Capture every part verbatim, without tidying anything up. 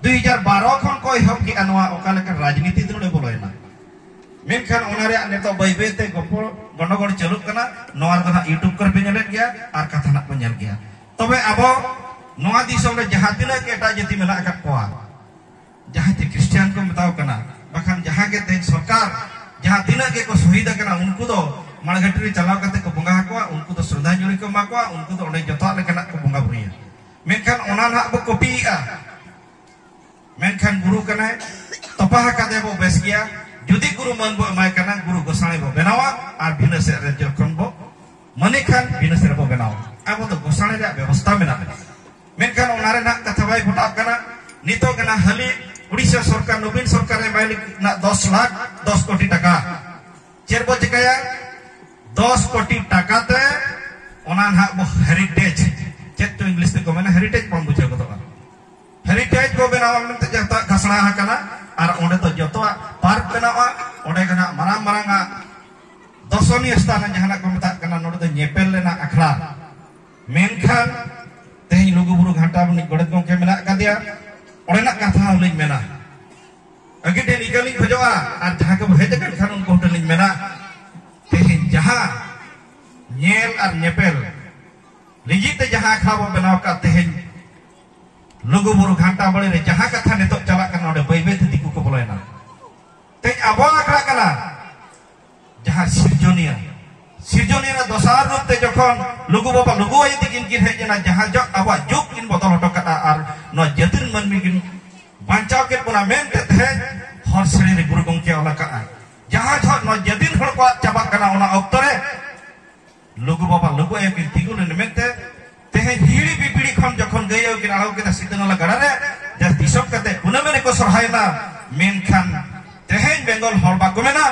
ᱫᱩᱭ ᱦᱟᱡᱟᱨ ᱵᱟᱨᱚ ᱠᱷᱚᱱ ᱠᱚ ᱮᱦᱚᱵ ᱠᱮᱫᱼᱟ ᱱᱚᱣᱟ ᱚᱠᱟ ᱞᱮᱠᱟᱱ ᱨᱟᱡᱽᱱᱤᱛᱤ ᱫᱚ ᱱᱚᱰᱮ ᱵᱚᱞᱚᱭᱮᱱᱟ᱾ ᱢᱮᱱᱠᱷᱟᱱ ᱚᱱᱟ ᱨᱮᱭᱟᱜ ᱱᱤᱛᱚᱜ ᱵᱟᱹᱭ ᱵᱟᱹᱭ ᱛᱮ ᱜᱚᱯᱚᱲ ᱜᱚᱱᱰᱚᱜᱚᱲ ᱪᱟᱹᱞᱩᱜ ᱠᱟᱱᱟ᱾ ᱱᱚᱣᱟ ᱨᱮᱫᱚ ᱦᱟᱸᱜ YouTube ᱠᱚᱨᱮ ᱯᱮ ᱧᱮᱞᱮᱫ ᱜᱮᱭᱟ ᱟᱨ ᱠᱟᱛᱷᱟ ᱦᱟᱸᱜ ᱯᱮ ᱧᱮᱞ ᱜᱮᱭᱟ᱾ ᱛᱚᱵᱮ ᱟᱵᱚ ᱱᱚᱣᱟ ᱫᱤᱥᱚᱢ ᱨᱮ ᱡᱟᱦᱟᱸ ᱛᱤᱱᱟᱹᱜ ᱜᱮ ᱮᱴᱟᱜ ᱡᱟᱹᱛᱤ ᱢᱮᱱᱟᱜ ᱟᱠᱟᱫ ᱠᱚᱣᱟ, ᱡᱟᱦᱟᱸᱭ ᱛᱮ ᱠᱷᱨᱤᱥᱴᱟᱱ ᱠᱚ ᱢᱮᱛᱟᱣ ᱠᱟᱱᱟ, ᱵᱟᱠᱷᱟᱱ ᱡᱟᱦᱟᱸ ᱜᱮ ᱛᱮᱦᱮᱧ ᱥᱚᱨᱠᱟᱨ ᱡᱟᱦᱟᱸ ᱛᱤᱱᱟᱹᱜ ᱜᱮᱠᱚ ᱥᱚᱦᱤᱫ ᱟᱠᱟᱱᱟ, ᱩᱱᱠᱩ ᱫᱚ ᱢᱟᱲᱜᱷᱟᱴᱤ ᱨᱮ ᱪᱟᱞᱟᱣ ᱠᱟᱛᱮ ᱠᱚ ᱵᱚᱸᱜᱟ ᱟᱠᱚᱣᱟ, ᱩᱱᱠᱩ ᱫᱚ ᱥᱨᱚᱫᱷᱟᱧᱡᱚᱞᱤ ᱠᱚ ᱮᱢᱟ ᱠᱚᱣᱟ, ᱩᱱᱠᱩ ᱫᱚ ᱚᱸᱰᱮ ᱡᱚᱛᱚᱣᱟᱜ ᱞᱮᱠᱟᱱᱟᱜ ᱠᱚ ᱵᱚᱸᱜᱟ ᱵᱩᱨᱩᱭᱟ᱾ ᱢᱮᱱᱠᱷᱟᱱ ᱚᱱᱟ ᱱᱟᱦᱟᱜ ᱵᱚ ᱠᱚᱯᱤᱭᱮᱫᱼᱟ᱾ ᱢᱮᱱᱠᱷᱟᱱ ᱜᱩᱨᱩ ᱠᱟᱱᱟᱭ, ᱛᱚᱯᱟ ᱟᱠᱟᱫᱮ ᱵᱚ ᱵᱮᱥ ᱜᱮᱭᱟ᱾ ᱡᱩᱫᱤ ᱜᱩᱨᱩ ᱢᱟᱹᱱ ᱵᱚ ᱮᱢᱟᱭ ᱠᱟᱱᱟ, ᱜᱩᱨᱩ ᱜᱚᱥᱟᱬᱮ ᱵᱚ ᱵᱮᱱᱟᱣᱟ ᱟᱨ ᱵᱷᱤᱱᱟᱹ ᱥᱮᱫ ᱨᱮ ᱡᱚᱠᱷᱚᱱ ᱵᱚ ᱢᱟᱹᱱᱤ ᱠᱷᱟᱱ ᱵᱷᱤᱱᱟᱹ ᱥᱮᱫ ᱨᱮ ᱵᱚ ᱵᱮᱱᱟᱣᱟ᱾ ᱟᱵᱚ ᱫᱚ ᱜᱚᱥᱟᱬᱮ ᱨᱮᱭᱟᱜ ᱵᱮᱵᱚᱥᱛᱷᱟ ᱢᱮᱱᱟᱜᱼᱟ᱾ ᱢᱮᱱᱠᱷᱟᱱ ᱚᱱᱟ ᱨᱮᱱᱟᱜ ᱠᱟᱛᱷᱟ ᱵᱟᱭ ᱜᱷᱚᱴᱟᱜ ᱠᱟᱱᱟ᱾ ᱱᱤᱛᱚᱜ ᱜᱮ ᱱᱟᱜ ᱦᱟᱹᱞᱤ ᱩᱲᱤᱥᱥᱟ ᱥᱚᱨᱠᱟᱨ, ᱱᱚᱵᱤᱱ ᱥᱚᱨᱠᱟᱨ ᱮ ᱮᱢᱟᱭ ᱞᱟᱹᱜᱤᱫ ᱱᱟᱜ ᱫᱚᱥ ᱞᱟᱠᱷ ᱫᱚᱥ ᱠᱳᱴᱤ ᱴᱟᱠᱟ᱾ ᱪᱮᱫ ᱵᱚ ᱪᱤᱠᱟᱹᱭᱟ? ᱫᱚᱥ ᱠᱳᱴᱤ ᱴᱟᱠᱟ ᱛᱮ ᱚᱱᱟ ᱱᱟᱜ ᱵᱚ ᱦᱮᱨᱤᱴᱮᱡᱽ, ᱪᱮᱫ ᱪᱚ ᱤᱝᱞᱤᱥ ᱛᱮᱠᱚ ᱢᱮᱱᱟ, ᱦᱮᱨᱤᱴᱮᱡᱽ ᱵᱟᱝ ᱵᱩᱡᱷᱟᱹᱣ ᱜᱚᱫᱚᱜᱼᱟ᱾ ᱦᱮᱨᱤᱴᱮᱡᱽ ᱵᱚ ᱵᱮᱱᱟᱣᱟ ᱢᱮᱱᱛᱮ ᱡᱚᱛᱚᱣᱟᱜ ᱜᱷᱟᱥᱲᱟ ᱟᱠᱟᱱᱟ᱾ ᱟᱨ ᱚᱸᱰᱮ ᱫᱚ ᱡᱚᱛᱚᱣᱟᱜ ᱯᱟᱨᱠ ᱵᱮᱱᱟᱣᱟ᱾ ᱚᱸᱰᱮ ᱜᱮ ᱱᱟᱜ ᱢᱟᱨᱟᱝ ᱢᱟᱨᱟᱝ ᱟᱜ ᱫᱚᱥᱚᱱᱤᱭ ᱥᱛᱷᱟᱱ ᱡᱟᱦᱟᱱᱟᱜ ᱠᱚ ᱢᱮᱛᱟᱜ ᱠᱟᱱᱟ, ᱱᱚᱰᱮ ᱫᱚ ᱧᱮᱯᱮᱞ ᱨᱮᱱᱟᱜ ᱟᱠᱷᱲᱟ᱾ ᱢᱮᱱᱠᱷᱟᱱ ᱛᱮᱦᱮᱧ ᱞᱩᱜᱩᱵᱩᱨᱩ ᱜᱷᱟᱱᱴᱟ ᱨᱤᱱᱤᱡ ᱜᱚᱰᱮᱛ ᱜᱚᱢᱠᱮ ᱢᱮᱱᱟᱜ ᱟᱠᱟᱫᱮᱭᱟ, ᱚᱸᱰᱮᱱᱟᱜ ᱠᱟᱛᱷᱟ ᱦᱚᱸᱞᱤᱧ ᱢᱮᱱᱟ᱾ ᱟᱹᱰᱤ ᱰᱷᱮᱨ ᱤᱠᱟᱹ ᱞᱤᱧ ᱠᱷᱚᱡᱚᱜᱼᱟ, ᱟᱨ ᱡᱟᱦᱟᱸ ᱠᱚ ᱦᱮᱡ ᱟᱠᱟᱱ ᱠᱷᱟᱱ ᱩᱱᱠᱩ ᱦᱚᱸ ᱞᱤᱧ ᱢᱮᱱᱟ, ᱛᱮᱦᱮᱧ ᱡᱟᱦᱟᱸ ᱧᱮᱞ ᱟᱨ ᱧᱮᱯᱮᱞ ᱞᱟᱹᱜᱤᱫ ᱛᱮ ᱡᱟᱦᱟᱸ ᱟᱠᱷᱲᱟ ᱵᱚᱱ ᱵᱮᱱᱟᱣ ᱟᱠᱟᱫ, ᱛᱮᱦᱮᱧ ᱞᱩᱜᱩᱵᱩᱨᱩ ᱜᱷᱟᱱᱴᱟ ᱵᱟᱲᱮ ᱨᱮ ᱡᱟᱦᱟᱸ ᱠᱟᱛᱷᱟ ᱱᱤᱛᱚᱜ ᱪᱟᱞᱟᱜ ᱠᱟᱱᱟ, ᱚᱸᱰᱮ ᱵᱟᱹᱭ ᱵᱟᱹᱭ ᱛᱮ ᱫᱤᱠᱩ ᱠᱚ ᱵᱚᱞᱚᱭᱮᱱᱟ᱾ ᱛᱮᱦᱮᱧ ᱟᱵᱚᱣᱟᱜ ᱟᱠᱷᱲᱟ ᱠᱟᱱᱟ, ᱡᱟᱦᱟᱸ ᱥᱤᱨᱡᱚᱱᱤᱭᱟᱹ, ᱥᱤᱨᱡᱚᱱᱤᱭᱟᱹ ᱨᱮᱱᱟᱜ ᱫᱚᱥᱟᱨ ᱨᱩᱯ ᱛᱮ ᱡᱚᱠᱷᱚᱱ ᱞᱩᱜᱩ ᱵᱟᱵᱟ ᱞᱩᱜᱩ ᱟᱭᱳ ᱛᱤᱠᱤᱱ ᱠᱤᱱ ᱦᱮᱡ ᱮᱱᱟ, ᱡᱟᱦᱟᱸ ᱡᱚᱜ ᱟᱵᱚᱣᱟᱜ ᱡᱩᱜᱽ ᱠᱤᱱ ᱵᱚᱫᱚᱞ ᱦᱚᱴᱚ ᱠᱟᱜᱼᱟ ᱟᱨ ᱱᱚᱣᱟ ᱡᱟᱹᱛᱤ ᱨᱮᱱ ᱢᱟᱹᱱᱢᱤ ᱠᱤᱱ ᱵᱟᱧᱪᱟᱣ ᱠᱮᱫ ᱵᱚᱱᱟ ᱢᱮᱱᱛᱮ ᱛᱮᱦᱮᱧ ᱦᱚᱨ ᱥᱮᱨᱮᱧ ᱨᱮ ᱜᱩᱨᱩ ᱜᱚᱢᱠᱮ ᱚᱞ ᱟᱠᱟᱫᱼᱟ᱾ ᱡᱟᱦᱟᱸ ᱡᱚᱦᱚᱜ ᱱᱚᱣᱟ ᱡᱟᱹᱛᱤ ᱦᱚᱲ ᱠᱚᱣᱟᱜ ᱪᱟᱵᱟᱜ ᱠᱟᱱᱟ, ᱚᱱᱟ ᱚᱠᱛᱚ ᱨᱮ ᱞᱩᱜᱩ ᱵᱟᱵᱟ ᱞᱩᱜᱩ ᱟᱭᱳ ᱠᱤᱱ ᱛᱤᱸᱜᱩ ᱞᱮᱱᱟ ᱢᱮᱱᱛᱮ ᱛᱮᱦᱮᱧ ᱦᱤᱦᱤᱲᱤ ᱯᱤᱯᱤᱲᱤ ᱠᱷᱚᱱ ᱡᱚᱠᱷᱚᱱ ᱜᱟᱹᱭ ᱟᱹᱭᱩ ᱠᱤᱱ ᱟᱬᱜᱚ ᱠᱮᱫᱟ ᱥᱤᱛᱟᱹ ᱱᱟᱞᱟ ᱜᱟᱰᱟ ᱨᱮ, ᱫᱮᱥ ᱫᱤᱥᱚᱢ ᱠᱟᱛᱮ ᱠᱩᱱᱟᱹᱢᱤ ᱨᱮᱠᱚ ᱥᱚᱨᱦᱟᱭᱮᱱᱟ᱾ ᱢᱮᱱᱠᱷᱟᱱ ᱛᱮᱦᱮᱧ ᱵᱮᱝᱜᱚᱞ ᱦᱚᱲ ᱵᱟᱠᱚ ᱢᱮᱱᱟ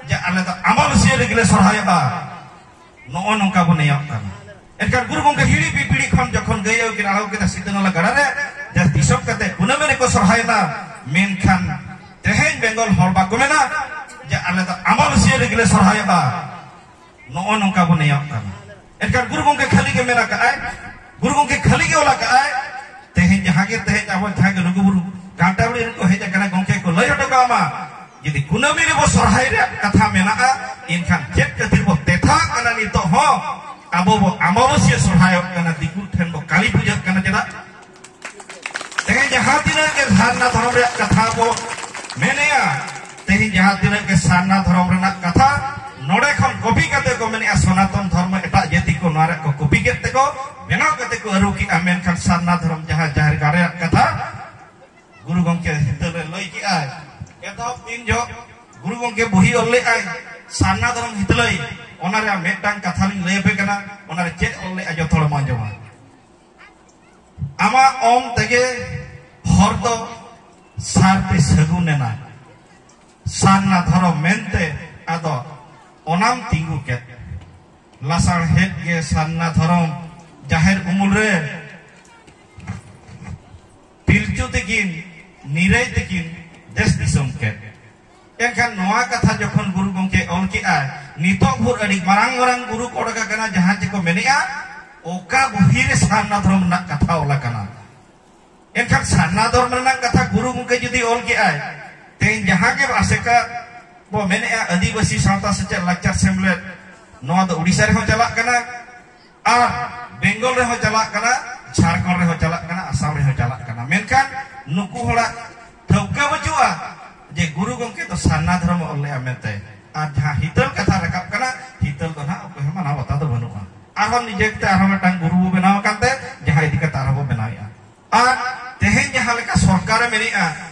ᱡᱮ ᱟᱞᱮ ᱫᱚ ᱟᱢᱵᱟᱵᱟᱹᱥᱭᱟᱹ ᱨᱮᱜᱮ ᱞᱮ ᱥᱚᱨᱦᱟᱭᱚᱜᱼᱟ᱾ ᱱᱚᱜᱼᱚ ᱱᱚᱝᱠᱟ ᱵᱚᱱ ᱱᱮᱭᱟᱣᱜ ᱠᱟᱱᱟ᱾ ᱮᱱᱠᱷᱟᱱ ᱜᱩᱨᱩ ᱜᱚᱢᱠᱮ ᱦᱤᱦᱤᱲᱤ ᱯᱤᱯᱤᱲᱤ ᱠᱷᱚᱱ ᱡᱚᱠᱷᱚᱱ ᱜᱟᱹᱭ ᱟᱹᱭᱩ ᱠᱤᱱ ᱟᱬᱜᱚ ᱠᱮᱫᱟ ᱥᱤᱛᱟᱹ ᱱᱟᱞᱟ ᱜᱟᱰᱟ ᱨᱮ, ᱫᱮᱥ ᱫᱤᱥᱚᱢ ᱠᱟᱛᱮ ᱠᱩᱱᱟᱹᱢᱤ ᱨᱮᱠᱚ ᱥᱚᱨᱦᱟᱭᱮᱱᱟ᱾ ᱢᱮᱱᱠᱷᱟᱱ ᱛᱮᱦᱮᱧ ᱵᱮᱝᱜᱚᱞ ᱦᱚᱲ ᱵᱟᱠᱚ ᱢᱮᱱᱟ ᱡᱮ ᱟᱞᱮ ᱫᱚ ᱟᱢᱵᱟᱵᱟᱹᱥᱭᱟᱹ ᱨᱮᱜᱮ ᱞᱮ ᱥᱚᱨᱦᱟᱭᱚᱜᱼᱟ᱾ ᱱᱚᱜᱼᱚ ᱱᱚᱝᱠᱟ ᱵᱚᱱ ᱱᱮᱭᱟᱜ ᱠᱟᱱᱟ᱾ ᱮᱱᱠᱷᱟᱱ ᱜᱩᱨᱩ ᱜᱚᱢᱠᱮ ᱠᱷᱟᱹᱞᱤ ᱜᱮ ᱢᱮᱱ ᱟᱠᱟᱫᱼᱟᱭ, ᱜᱩᱨᱩ ᱜᱚᱢᱠᱮ ᱠᱷᱟᱹᱞᱤ ᱜᱮ ᱚᱞ ᱟᱠᱟᱫᱼᱟᱭ, ᱛᱮᱦᱮᱧ ᱡᱟᱦᱟᱸ ᱜᱮ, ᱛᱮᱦᱮᱧ ᱟᱵᱚ ᱡᱟᱦᱟᱸ ᱜᱮ ᱞᱩᱜᱩᱵᱩᱨᱩ ᱠᱟᱱᱴᱟᱵᱲᱤ ᱨᱮᱠᱚ ᱦᱮᱡ ᱟᱠᱟᱱᱟ, ᱜᱚᱢᱠᱮ ᱠᱚ ᱞᱟᱹᱭ ᱦᱚᱴᱚ ᱠᱟᱜ ᱢᱟ, ᱡᱩᱫᱤ ᱠᱩᱱᱟᱹᱢᱤ ᱨᱮᱵᱚ ᱥᱚᱨᱦᱟᱭ ᱨᱮᱭᱟᱜ ᱠᱟᱛᱷᱟ ᱢᱮᱱᱟᱜᱼᱟ, ᱮᱱᱠᱷᱟᱱ ᱪᱮᱫ ᱠᱷᱟᱹᱛᱤᱨ ᱵᱚ ᱛᱮᱛᱷᱟᱜ ᱠᱟᱱᱟ ᱱᱤᱛᱚᱜ ᱦᱚᱸ? ᱟᱵᱚ ᱵᱚ ᱟᱢᱵᱟᱵᱟᱹᱥᱭᱟᱹ ᱥᱚᱨᱦᱟᱭᱚᱜ ᱠᱟᱱᱟ, ᱫᱤᱠᱩ ᱴᱷᱮᱱ ᱵᱚ ᱠᱟᱹᱞᱤ ᱯᱩᱡᱟᱹᱜ ᱠᱟᱱᱟ, ᱪᱮᱫᱟᱜ? ᱛᱮᱦᱮᱧ ᱡᱟᱦᱟᱸ ᱛᱤᱱᱟᱹᱜ ᱜᱮ ᱥᱟᱨᱱᱟ ᱫᱷᱚᱨᱚᱢ ᱨᱮᱭᱟᱜ ᱠᱟᱛᱷᱟ ᱵᱚ ᱢᱮᱱᱮᱜᱼᱟ, ᱛᱮᱦᱮᱧ ᱡᱟᱦᱟᱸ ᱛᱤᱱᱟᱹᱜ ᱜᱮ ᱥᱟᱨᱱᱟ ᱫᱷᱚᱨᱚᱢ ᱨᱮᱱᱟᱜ ᱠᱟᱛᱷᱟ ᱱᱚᱰᱮ ᱠᱷᱚᱱ ᱠᱚᱯᱤ ᱠᱟᱛᱮ ᱠᱚ ᱢᱮᱱᱮᱜᱼᱟ, ᱥᱚᱱᱟᱛᱚᱱ ᱫᱷᱚᱨᱢᱚ ᱮᱴᱟᱜ ᱡᱟᱹᱛᱤ ᱠᱚ ᱱᱚᱣᱟ ᱨᱮᱭᱟᱜ ᱠᱚ ᱠᱚᱯᱤ ᱠᱮᱫ ᱛᱮᱠᱚ ᱵᱮᱱᱟᱣ ᱠᱟᱛᱮ ᱠᱚ ᱟᱹᱨᱩ ᱠᱮᱜᱼᱟ, ᱢᱮᱱᱠᱷᱟᱱ ᱥᱟᱨᱱᱟ ᱫᱷᱚᱨᱚᱢ ᱡᱟᱦᱟᱸ ᱡᱟᱦᱮᱨ ᱜᱟᱲ ᱨᱮᱭᱟᱜ ᱠᱟᱛᱷᱟ ᱜᱩᱨᱩ ᱜᱚᱢᱠᱮ ᱦᱤᱛᱟᱹᱞ ᱨᱮ ᱞᱟᱹᱭ ᱠᱮᱜᱼᱟᱭ᱾ ᱮᱛᱚᱦᱚᱵ ᱫᱤᱱ ᱡᱚᱦᱚᱜ ᱜᱩᱨᱩ ᱜᱚᱢᱠᱮ ᱵᱩᱦᱤ ᱚᱞ ᱞᱮᱜᱼᱟᱭ, ᱥᱟᱨᱱᱟ ᱫᱷᱚᱨᱚᱢ ᱦᱤᱛᱟᱹᱞᱟᱹᱭ, ᱚᱱᱟ ᱨᱮᱭᱟᱜ ᱢᱤᱫᱴᱟᱝ ᱠᱟᱛᱷᱟ ᱞᱤᱧ ᱞᱟᱹᱭ ᱟᱯᱮ ᱠᱟᱱᱟ, ᱚᱱᱟ ᱨᱮ ᱪᱮᱫ ᱚᱞ ᱞᱮᱜᱼᱟ ᱡᱚᱛᱚ ᱦᱚᱲ ᱵᱚᱱ ᱟᱸᱡᱚᱢᱟ᱾ ᱟᱢᱟᱜ ᱚᱢ ᱛᱮᱜᱮ ᱦᱚᱨ ᱫᱚ ᱥᱟᱨ ᱛᱮ ᱥᱟᱹᱜᱩᱱ ᱮᱱᱟ, ᱥᱟᱨᱱᱟ ᱫᱷᱚᱨᱚᱢ ᱢᱮᱱᱛᱮ ᱟᱫᱚ ᱚᱱᱟᱢ ᱛᱤᱸᱜᱩ ᱠᱮᱫ᱾ ᱞᱟᱥᱟᱲᱦᱮᱫ ᱜᱮ ᱥᱟᱨᱱᱟ ᱫᱷᱚᱨᱚᱢ ᱡᱟᱦᱮᱨ ᱩᱢᱩᱞ ᱨᱮ ᱯᱤᱞᱪᱩ ᱛᱤᱠᱤᱱ, ᱱᱤᱨᱟᱹᱭ ᱛᱤᱠᱤᱱ ᱫᱮᱥ ᱫᱤᱥᱚᱢ ᱠᱮᱫ᱾ ᱮᱱᱠᱷᱟᱱ ᱱᱚᱣᱟ ᱠᱟᱛᱷᱟ ᱡᱚᱠᱷᱚᱱ ᱜᱩᱨᱩ ᱜᱚᱢᱠᱮ ᱚᱞ ᱠᱮᱜᱼᱟᱭ, ᱱᱤᱛᱚᱜ ᱵᱷᱳᱨ ᱟᱹᱰᱤ ᱢᱟᱨᱟᱝ ᱢᱟᱨᱟᱝ ᱜᱩᱨᱩ ᱠᱚ ᱚᱰᱚᱠ ᱟᱠᱟᱱᱟ, ᱡᱟᱦᱟᱸ ᱪᱮ ᱠᱚ ᱢᱮᱱᱮᱜᱼᱟ, ᱚᱠᱟ ᱵᱩᱦᱤ ᱨᱮ ᱥᱟᱨᱱᱟ ᱫᱷᱚᱨᱚᱢ ᱨᱮᱱᱟᱜ ᱠᱟᱛᱷᱟ ᱚᱞ ᱟᱠᱟᱱᱟ? ᱮᱱᱠᱷᱟᱱ ᱥᱟᱨᱱᱟ ᱫᱷᱚᱨᱚᱢ ᱨᱮᱱᱟᱜ ᱠᱟᱛᱷᱟ ᱜᱩᱨᱩ ᱜᱚᱢᱠᱮ ᱡᱩᱫᱤ ᱚᱞ ᱠᱮᱜᱼᱟᱭ, ᱛᱮᱦᱮᱧ ᱡᱟᱦᱟᱸ ᱜᱮ ᱟᱥᱮᱠᱟ ᱵᱚ ᱢᱮᱱᱮᱜᱼᱟ, ᱟᱹᱫᱤᱵᱟᱹᱥᱤ ᱥᱟᱶᱛᱟ ᱥᱮᱪᱮᱫ ᱞᱟᱠᱪᱟᱨ ᱥᱮᱢᱞᱮᱫ, ᱱᱚᱣᱟ ᱫᱚ ᱩᱰᱤᱥᱟ ᱨᱮᱦᱚᱸ ᱪᱟᱞᱟᱜ ᱠᱟᱱᱟ, ᱟᱨ ᱵᱮᱝᱜᱚᱞ ᱨᱮᱦᱚᱸ ᱪᱟᱞᱟᱜ ᱠᱟᱱᱟ, ᱡᱷᱟᱲᱠᱷᱚᱸᱰ ᱨᱮᱦᱚᱸ ᱪᱟᱞᱟᱜ ᱠᱟᱱᱟ, ᱟᱥᱟᱢ ᱨᱮᱦᱚᱸ ᱪᱟᱞᱟᱜ ᱠᱟᱱᱟ᱾ ᱢᱮᱱᱠᱷᱟᱱ ᱱᱩᱠᱩ ᱦᱚᱲᱟᱜ ᱴᱷᱟᱹᱣᱠᱟᱹ ᱵᱟᱹᱪᱩᱜᱼᱟ ᱡᱮ ᱜᱩᱨᱩ ᱜᱚᱢᱠᱮ ᱫᱚ ᱥᱟᱨᱱᱟ ᱫᱷᱚᱨᱚᱢ ᱮ ᱚᱞ ᱞᱮᱜᱼᱟ ᱢᱮᱱᱛᱮ᱾ ᱟᱨ ᱡᱟᱦᱟᱸ ᱦᱤᱛᱟᱹᱞ ᱠᱟᱛᱷᱟ ᱨᱟᱠᱟᱵ ᱠᱟᱱᱟ, ᱦᱤᱛᱟᱹᱞ ᱫᱚ ᱱᱟᱦᱟᱜ ᱚᱠᱚᱭ ᱦᱚᱸ ᱢᱟᱱᱟᱣ ᱵᱟᱛᱟᱣ ᱫᱚ ᱵᱟᱹᱱᱩᱜᱼᱟ᱾ ᱟᱨᱦᱚᱸ ᱱᱤᱡᱮ ᱛᱮ ᱟᱨᱦᱚᱸ ᱢᱤᱫᱴᱟᱝ ᱜᱩᱨᱩ ᱵᱚ ᱵᱮᱱᱟᱣ ᱟᱠᱟᱱ ᱛᱮ, ᱡᱟᱦᱟᱸ ᱤᱫᱤ ᱠᱟᱛᱮ ᱟᱨᱦᱚᱸ ᱵᱚ ᱵᱮᱱᱟᱣᱮᱫᱼᱟ᱾ ᱟᱨ ᱛᱮᱦᱮᱧ ᱡᱟᱦᱟᱸ ᱞᱮᱠᱟ ᱥᱚᱨᱠᱟᱨᱮ ᱢᱮᱱᱮᱜᱼᱟ,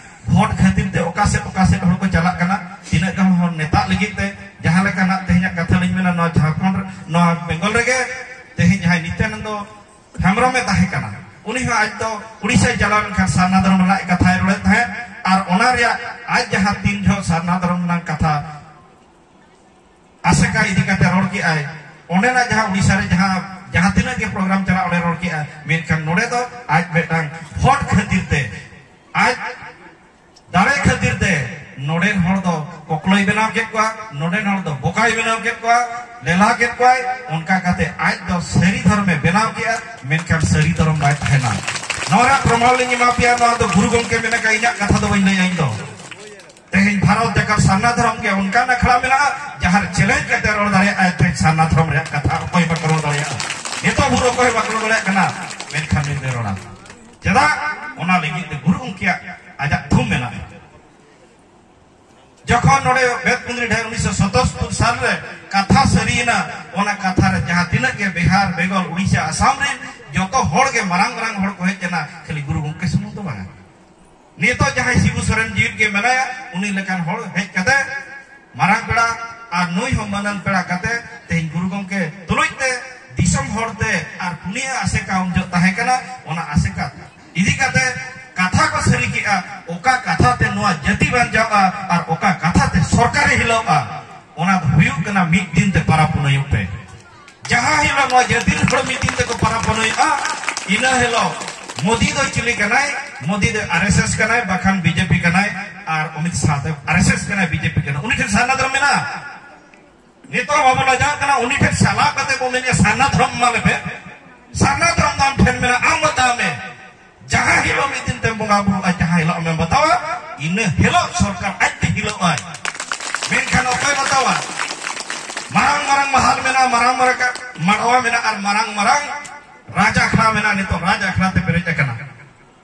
ᱵᱷᱳᱴ ᱠᱷᱟᱹᱛᱤᱨ ᱛᱮ ᱚᱠᱟ ᱥᱮᱫ ᱚᱠᱟ ᱥᱮᱫ ᱦᱚᱲ ᱠᱚ ᱪᱟᱞᱟᱜ ᱠᱟᱱᱟ, ᱛᱤᱱᱟᱹᱜ ᱜᱟᱱ ᱦᱚᱲ ᱱᱮᱛᱟᱜ ᱞᱟᱹᱜᱤᱫ ᱛᱮ, ᱡᱟᱦᱟᱸ ᱞᱮᱠᱟ ᱱᱟᱜ ᱛᱮᱦᱮᱧᱟᱜ ᱠᱟᱛᱷᱟ ᱞᱤᱧ ᱢᱮᱱᱟ, ᱱᱚᱣᱟ ᱡᱷᱟᱲᱠᱷᱚᱸᱰ, ᱱᱚᱣᱟ ᱵᱮᱝᱜᱚᱞ ᱨᱮᱜᱮ ᱛᱮᱦᱮᱧ ᱡᱟᱦᱟᱸᱭ ᱱᱤᱛᱭᱟᱱᱚᱱᱫᱚ ᱦᱮᱢᱵᱨᱚᱢᱮ ᱛᱟᱦᱮᱸ ᱠᱟᱱᱟ, ᱩᱱᱤ ᱦᱚᱸ ᱟᱡ ᱫᱚ ᱩᱲᱤᱥᱥᱟᱭ ᱪᱟᱞᱟᱣ ᱞᱮᱱᱠᱷᱟᱱ ᱥᱟᱨᱱᱟ ᱫᱷᱚᱨᱚᱢ ᱨᱮᱱᱟᱜ ᱠᱟᱛᱷᱟᱭ ᱨᱚᱲᱮᱫ ᱛᱟᱦᱮᱸᱫ᱾ ᱟᱨ ᱚᱱᱟ ᱨᱮᱭᱟᱜ ᱟᱡ ᱡᱟᱦᱟᱸ ᱛᱤᱱ ᱡᱚᱦᱚᱜ ᱥᱟᱨᱱᱟ ᱫᱷᱚᱨᱚᱢ ᱨᱮᱱᱟᱜ ᱠᱟᱛᱷᱟ ᱟᱥᱮᱠᱟ ᱤᱫᱤ ᱠᱟᱛᱮ ᱨᱚᱲ ᱠᱮᱜᱼᱟᱭ, ᱚᱸᱰᱮᱱᱟᱜ ᱡᱟᱦᱟᱸ ᱩᱲᱤᱥᱥᱟ ᱨᱮ ᱡᱟᱦᱟᱸ, ᱡᱟᱦᱟᱸ ᱛᱤᱱᱟᱹᱜ ᱜᱮ ᱯᱨᱳᱜᱨᱟᱢ ᱪᱟᱞᱟᱜ, ᱚᱸᱰᱮ ᱨᱚᱲ ᱠᱮᱜᱼᱟ᱾ ᱢᱮᱱᱠᱷᱟᱱ ᱱᱚᱰᱮ ᱫᱚ ᱟᱡ ᱢᱤᱫᱴᱟᱝ ᱵᱷᱳᱴ ᱠᱷᱟᱹᱛᱤᱨ ᱛᱮ, ᱟᱡ ᱫᱟᱲᱮ ᱠᱷᱟᱹᱛᱤᱨ ᱛᱮ ᱱᱚᱰᱮᱱ ᱦᱚᱲ ᱫᱚ ᱠᱚᱠᱞᱚᱭ ᱵᱮᱱᱟᱣ ᱠᱮᱫ ᱠᱚᱣᱟ, ᱱᱚᱰᱮᱱ ᱦᱚᱲ ᱫᱚ ᱵᱚᱠᱟᱭ ᱵᱮᱱᱟᱣ ᱠᱮᱫ ᱠᱚᱣᱟ, ᱞᱮᱞᱦᱟ ᱠᱮᱫ ᱠᱚᱣᱟᱭ᱾ ᱚᱱᱠᱟ ᱠᱟᱛᱮ ᱟᱡ ᱫᱚ ᱥᱟᱹᱨᱤ ᱫᱷᱚᱨᱚᱢᱮ ᱵᱮᱱᱟᱣ ᱠᱮᱜᱼᱟ, ᱢᱮᱱᱠᱷᱟᱱ ᱥᱟᱹᱨᱤ ᱫᱷᱚᱨᱚᱢ ᱵᱟᱭ ᱛᱟᱦᱮᱱᱟ᱾ ᱱᱚᱣᱟ ᱨᱮᱭᱟᱜ ᱯᱨᱚᱢᱟᱱ ᱞᱤᱧ ᱮᱢᱟ ᱯᱮᱭᱟ, ᱱᱚᱣᱟ ᱫᱚ ᱜᱩᱨᱩ ᱜᱚᱢᱠᱮ ᱢᱮᱱ ᱟᱠᱟᱫ, ᱤᱧᱟᱹᱜ ᱠᱟᱛᱷᱟ ᱫᱚ ᱵᱟᱹᱧ ᱞᱟᱹᱭᱟ ᱤᱧ ᱫᱚ᱾ ᱛᱮᱦᱮᱧ ᱵᱷᱟᱨᱚᱛ ᱡᱟᱠᱟᱛ ᱥᱟᱨᱱᱟ ᱫᱷᱚᱨᱚᱢ ᱜᱮ ᱚᱱᱠᱟᱱ ᱟᱠᱷᱲᱟ ᱢᱮᱱᱟᱜᱼᱟ, ᱡᱟᱦᱟᱸ ᱨᱮ ᱪᱮᱞᱮᱧᱡᱽ ᱠᱟᱛᱮ ᱨᱚᱲ ᱫᱟᱲᱮᱭᱟᱜᱼᱟᱭ, ᱛᱮᱦᱮᱧ ᱥᱟᱨᱱᱟ ᱫᱷᱚᱨᱚᱢ ᱨᱮᱭᱟᱜ ᱠᱟᱛᱷᱟ ᱚᱠᱚᱭ ᱵᱟᱠᱚ ᱨᱚᱲ ᱫᱟᱲᱮᱭᱟᱜᱼᱟ᱾ ᱱᱤᱛᱚᱜ ᱵᱷᱳᱨ ᱚᱠᱚᱭ ᱵᱟᱠᱚ ᱨᱚᱲ ᱫᱟᱲᱮᱭᱟᱜ ᱠᱟᱱᱟ, ᱢᱮᱱᱠᱷᱟᱱ ᱱᱩᱭ ᱫᱚᱭ ᱨᱚᱲᱟ᱾ ᱪᱮᱫᱟᱜ? ᱚᱱᱟ ᱞᱟᱹᱜᱤᱫ ᱛᱮ ᱜᱩᱨᱩ ᱜᱚᱢᱠᱮᱭᱟᱜ ᱟᱡᱟᱜ ᱛᱷᱩᱢ ᱢᱮᱱᱟᱜᱼᱟ᱾ ᱡᱚᱠᱷᱚᱱ ᱱᱚᱰᱮ ᱵᱮᱛᱠᱩᱸᱫᱽᱨᱤ ᱰᱷᱟᱹᱭ ᱩᱱᱤᱥᱥᱚ ᱥᱟᱛᱟᱛᱛᱳᱨ ᱥᱟᱞ ᱨᱮ ᱠᱟᱛᱷᱟ ᱥᱟᱹᱨᱤᱭᱮᱱᱟ, ᱚᱱᱟ ᱠᱟᱛᱷᱟ ᱨᱮ ᱡᱟᱦᱟᱸ ᱛᱤᱱᱟᱹᱜ ᱜᱮ ᱵᱤᱦᱟᱨ, ᱵᱮᱝᱜᱚᱞ, ᱩᱲᱤᱥᱥᱟ, ᱟᱥᱟᱢ ᱨᱮᱱ ᱡᱚᱛᱚ ᱦᱚᱲ ᱜᱮ, ᱢᱟᱨᱟᱝ ᱢᱟᱨᱟᱝ ᱦᱚᱲ ᱠᱚ ᱦᱮᱡ ᱮᱱᱟ, ᱠᱷᱟᱹᱞᱤ ᱜᱩᱨᱩ ᱜᱚᱢᱠᱮ ᱥᱩᱢᱩᱝ ᱫᱚ ᱵᱟᱝᱟ᱾ ᱱᱤᱛᱚᱜ ᱡᱟᱦᱟᱸᱭ ᱥᱤᱵᱩ ᱥᱚᱨᱮᱱ ᱡᱤᱣᱤᱫ ᱜᱮ ᱢᱮᱱᱟᱭᱟ, ᱩᱱᱤ ᱞᱮᱠᱟᱱ ᱦᱚᱲ ᱦᱮᱡ ᱠᱟᱛᱮ, ᱢᱟᱨᱟᱝ ᱯᱮᱲᱟ ᱟᱨ ᱱᱩᱭ ᱦᱚᱸ ᱢᱟᱹᱱᱟᱱ ᱯᱮᱲᱟ ᱠᱟᱛᱮ, ᱛᱮᱦᱮᱧ ᱜᱩᱨᱩ ᱜᱚᱢᱠᱮ ᱛᱩᱞᱩᱡ ᱛᱮ ᱫᱤᱥᱚᱢ ᱦᱚᱲ ᱛᱮ ᱟᱨ ᱯᱩᱱᱭᱟᱹ ᱟᱥᱮᱠᱟ ᱩᱱ ᱡᱚᱦᱚᱜ ᱛᱟᱦᱮᱸ ᱠᱟᱱᱟ, ᱚᱱᱟ ᱟᱥᱮᱠᱟ ᱤᱫᱤ ᱠᱟᱛᱮ ᱠᱟᱛᱷᱟ ᱠᱚ ᱥᱟᱹᱨᱤ ᱠᱮᱜᱼᱟ, ᱚᱠᱟ ᱠᱟᱛᱷᱟ ᱛᱮ ᱱᱚᱣᱟ ᱡᱟᱹᱛᱤ ᱵᱟᱧᱪᱟᱣᱜᱼᱟ ᱟᱨ ᱚᱠᱟ ᱠᱟᱛᱷᱟ ᱛᱮ ᱥᱚᱨᱠᱟᱨᱮ ᱦᱤᱞᱟᱹᱜᱼᱟ, ᱚᱱᱟ ᱫᱚ ᱦᱩᱭᱩᱜ ᱠᱟᱱᱟ ᱢᱤᱫ ᱫᱤᱱ ᱛᱮ ᱯᱟᱨᱟ ᱯᱩᱱᱟᱹᱭᱚᱜ ᱯᱮ᱾ ᱡᱟᱦᱟᱸ ᱦᱤᱞᱳᱜ ᱱᱚᱣᱟ ᱡᱟᱹᱛᱤ ᱨᱮᱱ ᱦᱚᱲ ᱢᱤᱫ ᱫᱤᱱ ᱛᱮᱠᱚ ᱯᱟᱨᱟ ᱯᱩᱱᱟᱹᱭᱚᱜᱼᱟ, ᱤᱱᱟᱹ ᱦᱤᱞᱳᱜ ᱢᱳᱫᱤ ᱫᱚ ᱪᱤᱞᱤ ᱠᱟᱱᱟᱭ? ᱢᱳᱫᱤ ᱫᱚ ᱟᱨ ᱮᱥ ᱮᱥ ᱠᱟᱱᱟᱭ, ᱵᱟᱠᱷᱟᱱ ᱵᱤ ᱡᱮ ᱯᱤ ᱠᱟᱱᱟᱭ, ᱟᱨ ᱚᱢᱤᱛ ᱥᱟᱦ ᱫᱚ ᱟᱨ ᱮᱥ ᱮᱥ ᱠᱟᱱᱟᱭ, ᱵᱤ ᱡᱮ ᱯᱤ ᱠᱟᱱᱟᱭ᱾ ᱩᱱᱤ ᱴᱷᱮᱱ ᱥᱟᱨᱱᱟ ᱫᱷᱚᱨᱚᱢ ᱢᱮᱱᱟᱜᱼᱟ? ᱱᱤᱛᱚᱜ ᱵᱟᱵᱚ ᱞᱟᱡᱟᱜ ᱠᱟᱱᱟ, ᱩᱱᱤ ᱴᱷᱮᱱ ᱪᱟᱞᱟᱣ ᱠᱟᱛᱮ ᱵᱚ ᱢᱮᱱᱮᱫᱼᱟ, "ᱥᱟᱨᱱᱟ ᱫᱷᱚᱨᱚᱢ ᱮᱢᱟ ᱞᱮᱯᱮ"? ᱥᱟᱨᱱᱟ ᱫᱷᱚᱨᱚᱢ ᱫᱚ ᱟᱢ ᱴᱷᱮᱱ ᱢᱮᱱᱟᱜᱼᱟ, ᱟᱢ ᱵᱟᱛᱟᱣ ᱢᱮ᱾ ᱡᱟᱦᱟᱸ ᱦᱤᱞᱳᱜ ᱢᱤᱫ ᱫᱤᱱ ᱛᱮᱢ ᱵᱚᱸᱜᱟ ᱵᱩᱨᱩᱜᱼᱟ, ᱡᱟᱦᱟᱸ ᱦᱤᱞᱳᱜ ᱟᱢᱮᱢ ᱵᱟᱛᱟᱣᱟ, ᱤᱱᱟᱹ ᱦᱤᱞᱳᱜ ᱥᱚᱨᱠᱟᱨ ᱟᱡ ᱛᱮ ᱦᱤᱞᱟᱹᱜ ᱟᱭ᱾ ᱢᱮᱱᱠᱷᱟᱱ ᱚᱠᱚᱭ ᱵᱟᱛᱟᱣᱟ? ᱢᱟᱨᱟᱝ ᱢᱟᱨᱟᱝ ᱢᱟᱦᱟᱞ ᱢᱮᱱᱟᱜᱼᱟ, ᱢᱟᱨᱟᱝ ᱢᱟᱨᱟᱝ ᱢᱟᱰᱣᱟ ᱢᱮᱱᱟᱜᱼᱟ, ᱟᱨ ᱢᱟᱨᱟᱝ ᱢᱟᱨᱟᱝ ᱨᱟᱡᱽ ᱟᱠᱷᱲᱟ ᱢᱮᱱᱟᱜᱼᱟ, ᱱᱤᱛᱚᱜ ᱨᱟᱡᱽ ᱟᱠᱷᱲᱟ ᱛᱮ ᱯᱮᱨᱮᱡ ᱟᱠᱟᱱᱟ᱾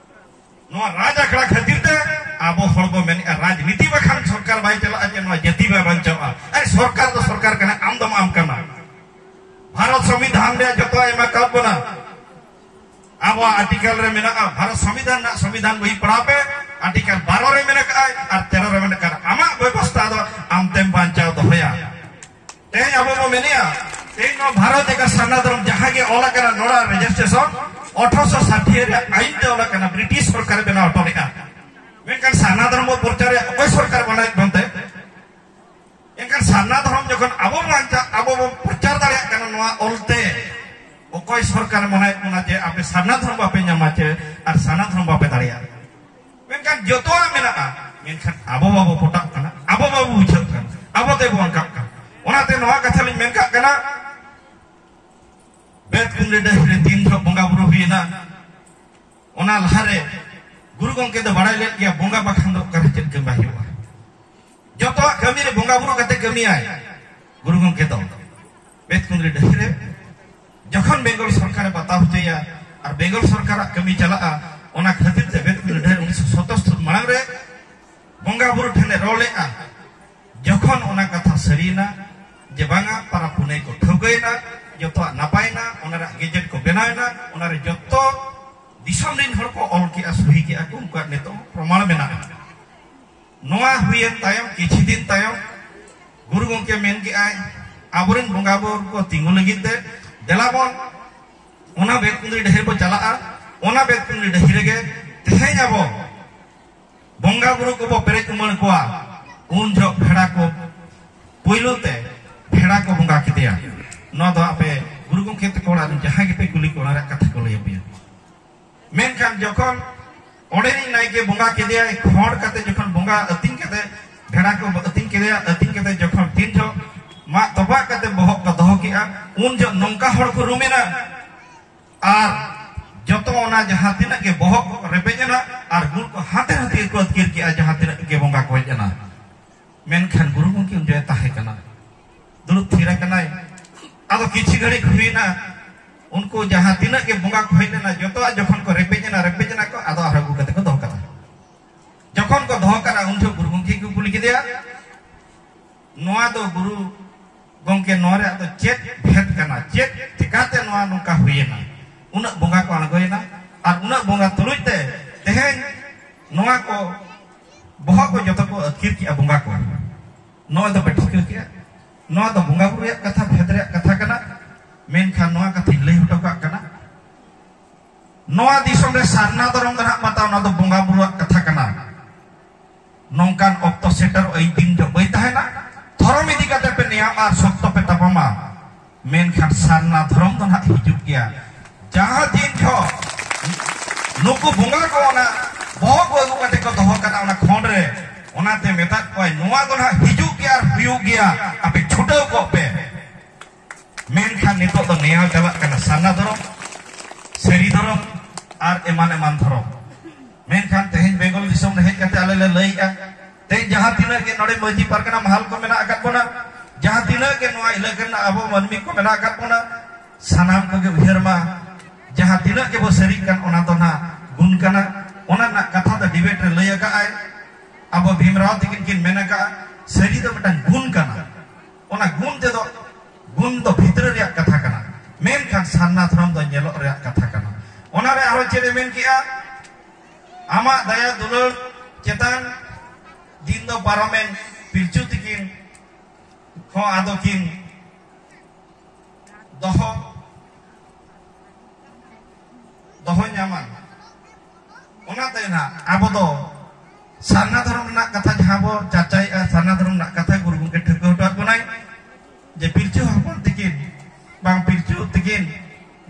ᱱᱚᱣᱟ ᱨᱟᱡᱽ ᱟᱠᱷᱲᱟ ᱠᱷᱟᱹᱛᱤᱨ ᱛᱮ ᱟᱵᱚ ᱦᱚᱲ ᱵᱚ ᱢᱮᱱᱮᱫᱼᱟ, ᱨᱟᱡᱽᱱᱤᱛᱤ ᱵᱟᱠᱷᱟᱱ ᱥᱚᱨᱠᱟᱨ ᱵᱟᱭ ᱪᱟᱞᱟᱜᱼᱟ, ᱡᱮ ᱱᱚᱣᱟ ᱡᱟᱹᱛᱤ ᱵᱟᱭ ᱵᱟᱧᱪᱟᱣᱜᱼᱟ᱾ ᱟᱨ ᱥᱚᱨᱠᱟᱨ ᱫᱚ ᱥᱚᱨᱠᱟᱨ ᱠᱟᱱᱟ, ᱟᱢ ᱫᱚᱢ ᱟᱢ ᱠᱟᱱᱟ᱾ ᱵᱷᱟᱨᱚᱛ ᱥᱚᱝᱵᱤᱫᱷᱟᱱ ᱨᱮᱭᱟᱜ ᱡᱚᱛᱚ ᱮᱢ ᱟᱠᱟᱫ ᱵᱚᱱᱟ᱾ ᱟᱵᱚᱣᱟᱜ ᱟᱨᱴᱤᱠᱮᱞ ᱨᱮ ᱢᱮᱱᱟᱜᱼᱟ, ᱵᱷᱟᱨᱚᱛ ᱥᱚᱝᱵᱤᱫᱷᱟᱱ ᱨᱮᱱᱟᱜ ᱥᱚᱝᱵᱤᱫᱷᱟᱱ ᱵᱚᱦᱤ ᱯᱟᱲᱦᱟᱣ ᱯᱮ, ᱟᱨᱴᱤᱠᱮᱞ ᱵᱟᱨᱚ ᱨᱮ ᱢᱮᱱᱟᱜ ᱟᱠᱟᱫᱼᱟ ᱟᱨ ᱛᱮᱨᱚ ᱨᱮ ᱢᱮᱱᱟᱜ ᱟᱠᱟᱫᱼᱟ᱾ ᱟᱢᱟᱜ ᱵᱮᱵᱚᱥᱛᱷᱟ ᱫᱚ ᱟᱢ ᱛᱮᱢ ᱵᱟᱧᱪᱟᱣ ᱫᱚᱦᱚᱭᱟ᱾ ᱛᱮᱦᱮᱧ ᱟᱵᱚ ᱵᱚ ᱢᱮᱱᱮᱜᱼᱟ, ᱛᱮᱦᱮᱧ ᱱᱚᱣᱟ ᱵᱷᱟᱨᱚᱛ ᱡᱟᱠᱟᱛ ᱥᱟᱨᱱᱟ ᱫᱷᱚᱨᱚᱢ ᱡᱟᱦᱟᱸ ᱜᱮ ᱚᱞ ᱟᱠᱟᱱᱟ, ᱱᱚᱰᱟ ᱨᱮᱡᱤᱥᱴᱨᱮᱥᱚᱱ ᱟᱴᱷᱨᱚᱥᱚ ᱥᱟᱴᱷᱤᱭᱟᱹ ᱨᱮᱭᱟᱜ ᱟᱭᱤᱱ ᱛᱮ ᱚᱞ ᱟᱠᱟᱱᱟ, ᱵᱨᱤᱴᱤᱥ ᱥᱚᱨᱠᱟᱨᱮ ᱵᱮᱱᱟᱣ ᱦᱚᱴᱚ ᱞᱮᱫᱼᱟ᱾ ᱢᱮᱱᱠᱷᱟᱱ ᱥᱟᱨᱱᱟ ᱫᱷᱚᱨᱚᱢ ᱵᱚ ᱯᱨᱚᱪᱟᱨᱮᱫ, ᱚᱠᱚᱭ ᱥᱚᱨᱠᱟᱨ ᱵᱟᱱᱟᱭᱮᱫ ᱵᱚᱱᱛᱮ? ᱮᱱᱠᱷᱟᱱ ᱥᱟᱨᱱᱟ ᱫᱷᱚᱨᱚᱢ ᱡᱚᱠᱷᱚᱱ ᱟᱵᱚ ᱵᱚᱱ ᱪᱟ-, ᱟᱵᱚ ᱵᱚᱱ ᱯᱨᱚᱪᱟᱨ ᱫᱟᱲᱮᱭᱟᱜ ᱠᱟᱱᱟ ᱱᱚᱣᱟ ᱚᱞᱛᱮ, ᱚᱠᱚᱭ ᱥᱚᱨᱠᱟᱨᱮ ᱢᱟᱱᱟᱭᱮᱫ ᱵᱚᱱᱟ ᱡᱮ ᱟᱯᱮ ᱥᱟᱨᱱᱟ ᱫᱷᱚᱨᱚᱢ ᱵᱟᱯᱮ ᱧᱟᱢᱟ ᱪᱮ ᱟᱨ ᱥᱟᱨᱱᱟ ᱫᱷᱚᱨᱚᱢ ᱵᱟᱯᱮ ᱫᱟᱲᱮᱭᱟᱜᱼᱟ? ᱢᱮᱱᱠᱷᱟᱱ ᱡᱚᱛᱚᱣᱟᱜ ᱢᱮᱱᱟᱜᱼᱟ, ᱢᱮᱱᱠᱷᱟᱱ ᱟᱵᱚ ᱵᱟᱵᱚ ᱯᱚᱴᱟᱜ ᱠᱟᱱᱟ, ᱟᱵᱚ ᱵᱟᱵᱚ ᱵᱩᱡᱷᱟᱹᱜ ᱠᱟᱱᱟ, ᱟᱵᱚ ᱛᱮᱵᱚ ᱟᱸᱠᱟᱜ ᱠᱟᱱᱟ᱾ ᱚᱱᱟᱛᱮ ᱱᱚᱣᱟ ᱠᱟᱛᱷᱟ ᱞᱤᱧ ᱢᱮᱱ ᱠᱟᱜ ᱠᱟᱱᱟ, ᱵᱮᱛ ᱠᱩᱸᱰᱤ ᱰᱟᱹᱦᱤ ᱨᱮ ᱛᱤᱱ ᱡᱚᱦᱚᱜ ᱵᱚᱸᱜᱟ ᱵᱩᱨᱩ ᱦᱩᱭᱮᱱᱟ, ᱚᱱᱟ ᱞᱟᱦᱟᱨᱮ ᱜᱩᱨᱩ ᱜᱚᱢᱠᱮ ᱫᱚ ᱵᱟᱲᱟᱭ ᱞᱮᱫ ᱜᱮᱭᱟ, ᱵᱚᱸᱜᱟ ᱵᱟᱠᱷᱟᱱ ᱫᱚ ᱚᱠᱟᱨᱮ ᱪᱮᱫ ᱠᱟᱹᱢᱤ ᱵᱟᱭ ᱦᱩᱭᱩᱜᱼᱟ᱾ ᱡᱚᱛᱚᱣᱟᱜ ᱠᱟᱹᱢᱤ ᱨᱮ ᱵᱚᱸᱜᱟ ᱵᱩᱨᱩ ᱠᱟᱛᱮ ᱠᱟᱹᱢᱤᱭᱟᱭ ᱜᱩᱨᱩ ᱜᱚᱢᱠᱮ ᱫᱚ᱾ ᱵᱮᱛᱠᱩᱸᱫᱽᱨᱤ ᱰᱟᱹᱦᱤ ᱨᱮ ᱡᱚᱠᱷᱚᱱ ᱵᱮᱝᱜᱚᱞ ᱥᱚᱨᱠᱟᱨᱮ ᱵᱟᱛᱟᱣ ᱦᱚᱪᱚᱭᱟ ᱟᱨ ᱵᱮᱝᱜᱚᱞ ᱥᱚᱨᱠᱟᱨᱟᱜ ᱠᱟᱹᱢᱤ ᱪᱟᱞᱟᱜᱼᱟ, ᱚᱱᱟ ᱠᱷᱟᱹᱛᱤᱨ ᱛᱮ ᱵᱮᱛᱠᱩᱸᱫᱽᱨᱤ ᱰᱟᱹᱦᱤ ᱩᱱᱤᱥᱥᱚ ᱥᱚᱛᱛᱚᱨ ᱢᱟᱲᱟᱝ ᱨᱮ ᱵᱚᱸᱜᱟ ᱵᱩᱨᱩ ᱴᱷᱮᱱᱮ ᱨᱚᱲ ᱞᱮᱫᱼᱟ᱾ ᱡᱚᱠᱷᱚᱱ ᱚᱱᱟ ᱠᱟᱛᱷᱟ ᱥᱟᱹᱨᱤᱭᱮᱱᱟ ᱡᱮ ᱵᱟᱝᱟ, ᱯᱟᱨᱟᱵᱽ ᱯᱩᱱᱟᱹᱭ ᱠᱚ ᱴᱷᱟᱹᱣᱠᱟᱹᱭᱮᱱᱟ, ᱡᱚᱛᱚᱣᱟᱜ ᱱᱟᱯᱟᱭᱮᱱᱟ, ᱚᱱᱟ ᱨᱮᱭᱟᱜ ᱜᱮᱡᱮᱴ ᱠᱚ ᱵᱮᱱᱟᱣᱮᱱᱟ, ᱚᱱᱟᱨᱮ ᱡᱚᱛᱚ ᱫᱤᱥᱚᱢ ᱨᱤᱱ ᱦᱚᱲ ᱠᱚ ᱚᱞ ᱠᱮᱜᱼᱟ, ᱥᱩᱦᱤ ᱠᱮᱜᱼᱟ ᱠᱚ, ᱩᱱᱠᱩᱣᱟᱜ ᱱᱤᱛᱚᱜ ᱯᱨᱚᱢᱟᱬ ᱢᱮᱱᱟᱜᱼᱟ᱾ ᱱᱚᱣᱟ ᱦᱩᱭᱮᱱ ᱛᱟᱭᱚᱢ, ᱠᱤᱪᱷᱩ ᱫᱤᱱ ᱛᱟᱭᱚᱢ ᱜᱩᱨᱩ ᱜᱚᱢᱠᱮ ᱢᱮᱱ ᱠᱮᱜᱼᱟᱭ, ᱟᱵᱚᱨᱮᱱ ᱵᱚᱸᱜᱟ ᱵᱩᱨᱩ ᱠᱚ ᱛᱤᱸᱜᱩ ᱞᱟᱹᱜᱤᱫ ᱛᱮ ᱫᱮᱞᱟ ᱵᱚᱱ ᱚᱱᱟ ᱵᱮᱛᱠᱩᱸᱫᱽᱨᱤ ᱰᱟᱹᱦᱤ ᱵᱚ ᱪᱟᱞᱟᱜᱼᱟ, ᱚᱱᱟ ᱵᱮᱛᱠᱩᱸᱫᱽᱨᱤ ᱰᱟᱹᱦᱤ ᱨᱮᱜᱮ ᱛᱮᱦᱮᱧ ᱟᱵᱚ ᱵᱚᱸᱜᱟ ᱵᱩᱨᱩ ᱠᱚᱵᱚ ᱯᱮᱨᱮᱡ ᱩᱢᱟᱹᱲ ᱠᱚᱣᱟ, ᱩᱱ ᱡᱚᱦᱚᱜ ᱵᱷᱮᱲᱟ ᱠᱚ ᱯᱩᱭᱞᱩ ᱛᱮ ᱵᱷᱮᱲᱟ ᱠᱚ ᱵᱚᱸᱜᱟ ᱠᱮᱫᱮᱭᱟ᱾ ᱱᱚᱣᱟ ᱫᱚ ᱟᱯᱮ ᱜᱩᱨᱩ ᱜᱚᱢᱠᱮ ᱛᱟᱠᱚ ᱚᱲᱟᱜ ᱨᱮᱱ ᱡᱟᱦᱟᱸᱭ ᱜᱮᱯᱮ ᱠᱩᱞᱤ ᱠᱚᱣᱟ, ᱚᱱᱟ ᱨᱮᱭᱟᱜ ᱠᱟᱛᱷᱟ ᱠᱚ ᱞᱟᱹᱭ ᱟᱯᱮᱭᱟ᱾ ᱢᱮᱱᱠᱷᱟᱱ ᱡᱚᱠᱷᱚᱱ ᱚᱸᱰᱮᱱᱤᱡ ᱱᱟᱭᱠᱮ ᱵᱚᱸᱜᱟ ᱠᱮᱫᱮᱭᱟᱭ, ᱠᱷᱚᱲ ᱠᱟᱛᱮ ᱡᱚᱠᱷᱚᱱ ᱵᱚᱸᱜᱟ ᱟᱹᱛᱤᱧ ᱠᱟᱛᱮ, ᱵᱷᱮᱲᱟ ᱠᱚ ᱟᱹᱛᱤᱧ ᱠᱮᱫᱮᱭᱟ, ᱟᱹᱛᱤᱧ ᱠᱟᱛᱮ ᱡᱚᱠᱷᱚᱱ ᱛᱤᱱ ᱡᱚᱦᱚᱜ ᱢᱟᱜ ᱛᱚᱯᱟᱜ ᱠᱟᱛᱮ ᱵᱚᱦᱚᱜ ᱠᱚ ᱫᱚᱦᱚ ᱠᱮᱜᱼᱟ, ᱩᱱ ᱡᱚᱦᱚᱜ ᱱᱚᱝᱠᱟ ᱦᱚᱲ ᱠᱚ ᱨᱩᱢᱮᱱᱟ᱾ ᱟᱨ ᱡᱚᱛᱚ ᱚᱱᱟ ᱡᱟᱦᱟᱸ ᱛᱤᱱᱟᱹᱜ ᱜᱮ ᱵᱚᱦᱚᱜ ᱠᱚ ᱨᱮᱯᱮᱡ ᱮᱱᱟ ᱟᱨ ᱜᱩᱲ ᱠᱚ ᱦᱟᱱᱛᱮ ᱱᱟᱛᱮ ᱜᱮᱠᱚ ᱟᱹᱛᱠᱤᱨ ᱠᱮᱜᱼᱟ, ᱡᱟᱦᱟᱸ ᱛᱤᱱᱟᱹᱜ ᱜᱮ ᱵᱚᱸᱜᱟ ᱠᱚ ᱦᱮᱡ ᱮᱱᱟ᱾ ᱢᱮᱱᱠᱷᱟᱱ ᱜᱩᱨᱩ ᱜᱚᱢᱠᱮ ᱩᱱ ᱡᱚᱦᱚᱜ ᱛᱟᱦᱮᱸ ᱠᱟᱱᱟ, ᱫᱩᱲᱩᱵ ᱛᱷᱤᱨ ᱟᱠᱟᱱᱟᱭ᱾ ᱟᱫᱚ ᱠᱤᱪᱷᱩ ᱜᱷᱟᱹᱲᱤᱡ ᱦᱩᱭᱱᱟ, ᱩᱱᱠᱩ ᱡᱟᱦᱟᱸ ᱛᱤᱱᱟᱹᱜ ᱜᱮ ᱵᱚᱸᱜᱟ ᱠᱚ ᱦᱮᱡ ᱞᱮᱱᱟ, ᱡᱚᱛᱚᱣᱟᱜ ᱡᱚᱠᱷᱚᱱ ᱠᱚ ᱨᱮᱯᱮᱡ ᱮᱱᱟ, ᱨᱮᱯᱮᱡ ᱮᱱᱟ ᱠᱚ, ᱟᱫᱚ ᱟᱨᱦᱚᱸ ᱟᱹᱜᱩ ᱠᱟᱛᱮ ᱠᱚ ᱫᱚᱦᱚ ᱠᱟᱫᱟ᱾ ᱡᱚᱠᱷᱚᱱ ᱠᱚ ᱫᱚᱦᱚ ᱠᱟᱫᱟ, ᱩᱱ ᱡᱚᱦᱚᱜ ᱜᱩᱨᱩ ᱜᱚᱢᱠᱮ ᱠᱚ ᱠᱩᱞᱤ ᱠᱮᱫᱮᱭᱟ, ᱱᱚᱣᱟ ᱫᱚ ᱜᱩᱨᱩ ᱜᱚᱢᱠᱮ, ᱱᱚᱣᱟ ᱨᱮᱭᱟᱜ ᱫᱚ ᱪᱮᱫ ᱵᱷᱮᱫ ᱠᱟᱱᱟ? ᱪᱮᱫ ᱪᱤᱠᱟᱹᱛᱮ ᱱᱚᱣᱟ ᱱᱚᱝᱠᱟ ᱦᱩᱭᱮᱱᱟ? ᱩᱱᱟᱹᱜ ᱵᱚᱸᱜᱟ ᱠᱚ ᱟᱬᱜᱚᱭᱮᱱᱟ ᱟᱨ ᱩᱱᱟᱹᱜ ᱵᱚᱸᱜᱟ ᱛᱩᱞᱩᱡ ᱛᱮ ᱛᱮᱦᱮᱧ ᱱᱚᱣᱟ ᱠᱚ ᱵᱚᱦᱚᱜ ᱠᱚ ᱡᱚᱛᱚ ᱠᱚ ᱟᱹᱛᱠᱤᱨ ᱠᱮᱜᱼᱟ ᱵᱚᱸᱜᱟ ᱠᱚ᱾ ᱱᱚᱣᱟ ᱫᱚ ᱯᱮ ᱴᱷᱤᱠᱟᱹ ᱠᱮᱜᱼᱟ, ᱱᱚᱣᱟ ᱫᱚ ᱵᱚᱸᱜᱟ ᱵᱩᱨᱩ ᱨᱮᱭᱟᱜ ᱠᱟᱛᱷᱟ, ᱵᱷᱮᱫ ᱨᱮᱭᱟᱜ ᱠᱟᱛᱷᱟ ᱠᱟᱱᱟ᱾ ᱢᱮᱱᱠᱷᱟᱱ ᱱᱚᱣᱟ ᱠᱟᱛᱷᱟᱧ ᱞᱟᱹᱭ ᱦᱚᱴᱚ ᱠᱟᱜ ᱠᱟᱱᱟ, ᱱᱚᱣᱟ ᱫᱤᱥᱚᱢ ᱨᱮ ᱥᱟᱨᱱᱟ ᱫᱷᱚᱨᱚᱢ ᱫᱚ ᱱᱟᱦᱟᱜ ᱢᱟᱛᱟᱣ, ᱚᱱᱟ ᱫᱚ ᱵᱚᱸᱜᱟ ᱵᱩᱨᱩᱣᱟᱜ ᱠᱟᱛᱷᱟ ᱠᱟᱱᱟ᱾ ᱱᱚᱝᱠᱟᱱ ᱚᱠᱛᱚ ᱥᱮᱴᱮᱨᱚᱜ ᱟᱹᱭ ᱫᱤᱱ ᱡᱚ ᱵᱟᱹᱭ ᱛᱟᱦᱮᱱᱟ᱾ ᱫᱷᱚᱨᱚᱢ ᱤᱫᱤ ᱠᱟᱛᱮ ᱯᱮ ᱱᱮᱭᱟᱣ ᱟᱨ ᱥᱚᱠᱛᱚ ᱯᱮ ᱛᱟᱯᱟᱢᱟ, ᱢᱮᱱᱠᱷᱟᱱ ᱥᱟᱨᱱᱟ ᱫᱷᱚᱨᱚᱢ ᱫᱚ ᱱᱟᱦᱟᱜ ᱦᱤᱡᱩᱜ ᱜᱮᱭᱟ᱾ ᱡᱟᱦᱟᱸ ᱫᱤᱱ ᱡᱚ ᱱᱩᱠᱩ ᱵᱚᱸᱜᱟ ᱠᱚ ᱚᱱᱟ ᱵᱚᱦᱚᱜ ᱠᱚ ᱟᱹᱜᱩ ᱠᱟᱛᱮ ᱠᱚ ᱫᱚᱦᱚ ᱠᱟᱫᱟ ᱚᱱᱟ ᱠᱷᱚᱸᱰ ᱨᱮ, ᱚᱱᱟᱛᱮ ᱢᱮᱛᱟᱫ ᱠᱚᱣᱟᱭ, ᱱᱚᱣᱟ ᱫᱚ ᱱᱟᱦᱟᱜ ᱦᱤᱡᱩᱜ ᱜᱮᱭᱟ ᱟᱨ ᱦᱩᱭᱩᱜ ᱜᱮᱭᱟ, ᱟᱯᱮ ᱪᱷᱩᱴᱟᱹᱣ ᱠᱚᱜ ᱯᱮ᱾ ᱢᱮᱱᱠᱷᱟᱱ ᱱᱤᱛᱚᱜ ᱫᱚ ᱱᱮᱭᱟᱣ ᱪᱟᱵᱟᱜ ᱠᱟᱱᱟ ᱥᱟᱨᱱᱟ ᱫᱷᱚᱨᱚᱢ, ᱥᱟᱹᱨᱤ ᱫᱷᱚᱨᱚᱢ, ᱟᱨ ᱮᱢᱟᱱ ᱮᱢᱟᱱ ᱫᱷᱚᱨᱚᱢ᱾ ᱢᱮᱱᱠᱷᱟᱱ ᱛᱮᱦᱮᱧ ᱵᱮᱝᱜᱚᱞ ᱫᱤᱥᱚᱢ ᱨᱮ ᱦᱮᱡ ᱠᱟᱛᱮ ᱟᱞᱮ ᱞᱮ ᱞᱟᱹᱭᱮᱜᱼᱟ, ᱛᱮᱦᱮᱧ ᱡᱟᱦᱟᱸ ᱛᱤᱱᱟᱹᱜ ᱜᱮ ᱱᱚᱰᱮ ᱢᱟᱹᱡᱷᱤ ᱯᱟᱨᱜᱟᱱᱟ ᱢᱟᱦᱟᱞ ᱠᱚ ᱢᱮᱱᱟᱜ ᱟᱠᱟᱫ ᱵᱚᱱᱟ, ᱡᱟᱦᱟᱸ ᱛᱤᱱᱟᱹᱜ ᱜᱮ ᱱᱚᱣᱟ ᱮᱞᱟᱠᱟ ᱨᱮᱱᱟᱜ ᱟᱵᱚ ᱢᱟᱹᱱᱢᱤ ᱠᱚ ᱢᱮᱱᱟᱜ ᱟᱠᱟᱫ ᱵᱚᱱᱟ, ᱥᱟᱱᱟᱢ ᱠᱚᱜᱮ ᱩᱭᱦᱟᱹᱨ ᱢᱟ, ᱡᱟᱦᱟᱸ ᱛᱤᱱᱟᱹᱜ ᱜᱮᱵᱚ ᱥᱟᱹᱨᱤᱜ ᱠᱟᱱ, ᱚᱱᱟ ᱫᱚ ᱱᱟᱜ ᱜᱩᱱ ᱠᱟᱱᱟ᱾ ᱚᱱᱟ ᱨᱮᱱᱟᱜ ᱠᱟᱛᱷᱟ ᱫᱚ ᱰᱤᱵᱮᱴ ᱨᱮ ᱞᱟᱹᱭ ᱟᱠᱟᱫ ᱟᱭ ᱟᱵᱚ ᱵᱷᱤᱢᱨᱟᱣ ᱛᱤᱠᱤᱱ ᱠᱤᱱ ᱢᱮᱱ ᱟᱠᱟᱫᱼᱟ, ᱥᱟᱹᱨᱤ ᱫᱚ ᱢᱤᱫᱴᱟᱝ ᱜᱩᱱ ᱠᱟᱱᱟ᱾ ᱚᱱᱟ ᱜᱩᱱ ᱛᱮᱫᱚ, ᱜᱩᱱ ᱫᱚ ᱵᱷᱤᱛᱨᱟᱹ ᱨᱮᱭᱟᱜ ᱠᱟᱛᱷᱟ ᱠᱟᱱᱟ, ᱢᱮᱱᱠᱷᱟᱱ ᱥᱟᱨᱱᱟ ᱫᱷᱚᱨᱚᱢ ᱫᱚ ᱧᱮᱞᱚᱜ ᱨᱮᱭᱟᱜ ᱠᱟᱛᱷᱟ ᱠᱟᱱᱟ᱾ ᱚᱱᱟᱨᱮ ᱟᱨᱚ ᱪᱮᱫ ᱮ ᱢᱮᱱ ᱠᱮᱜᱼᱟ? ᱟᱢᱟᱜ ᱫᱟᱭᱟ ᱫᱩᱞᱟᱹᱲ ᱪᱮᱛᱟᱱ ᱫᱤᱱ ᱫᱚ ᱯᱟᱨᱚᱢᱮᱱ, ᱯᱤᱞᱪᱩ ᱛᱤᱠᱤᱱ ᱦᱚᱸ ᱟᱫᱚ ᱠᱤᱱ ᱫᱚᱦᱚ, ᱫᱚᱦᱚ ᱧᱟᱢᱟ᱾ ᱚᱱᱟᱛᱮ ᱱᱟᱜ ᱟᱵᱚ ᱫᱚ ᱥᱟᱨᱱᱟ ᱫᱷᱚᱨᱚᱢ ᱨᱮᱱᱟᱜ ᱠᱟᱛᱷᱟ ᱡᱟᱦᱟᱸ ᱵᱚ ᱪᱟᱨᱪᱟᱭᱮᱫᱼᱟ, ᱥᱟᱨᱱᱟ ᱫᱷᱚᱨᱚᱢ ᱨᱮᱱᱟᱜ ᱠᱟᱛᱷᱟ ᱜᱩᱨᱩ ᱜᱚᱢᱠᱮ ᱴᱷᱟᱹᱣᱠᱟᱹ ᱦᱚᱴᱚ ᱟᱫ ᱵᱚᱱᱟᱭ ᱡᱮ ᱯᱤᱞᱪᱩ ᱦᱚᱯᱚᱱ ᱛᱤᱠᱤᱱ, ᱵᱟᱝ ᱯᱤᱞᱪᱩ ᱛᱤᱠᱤᱱ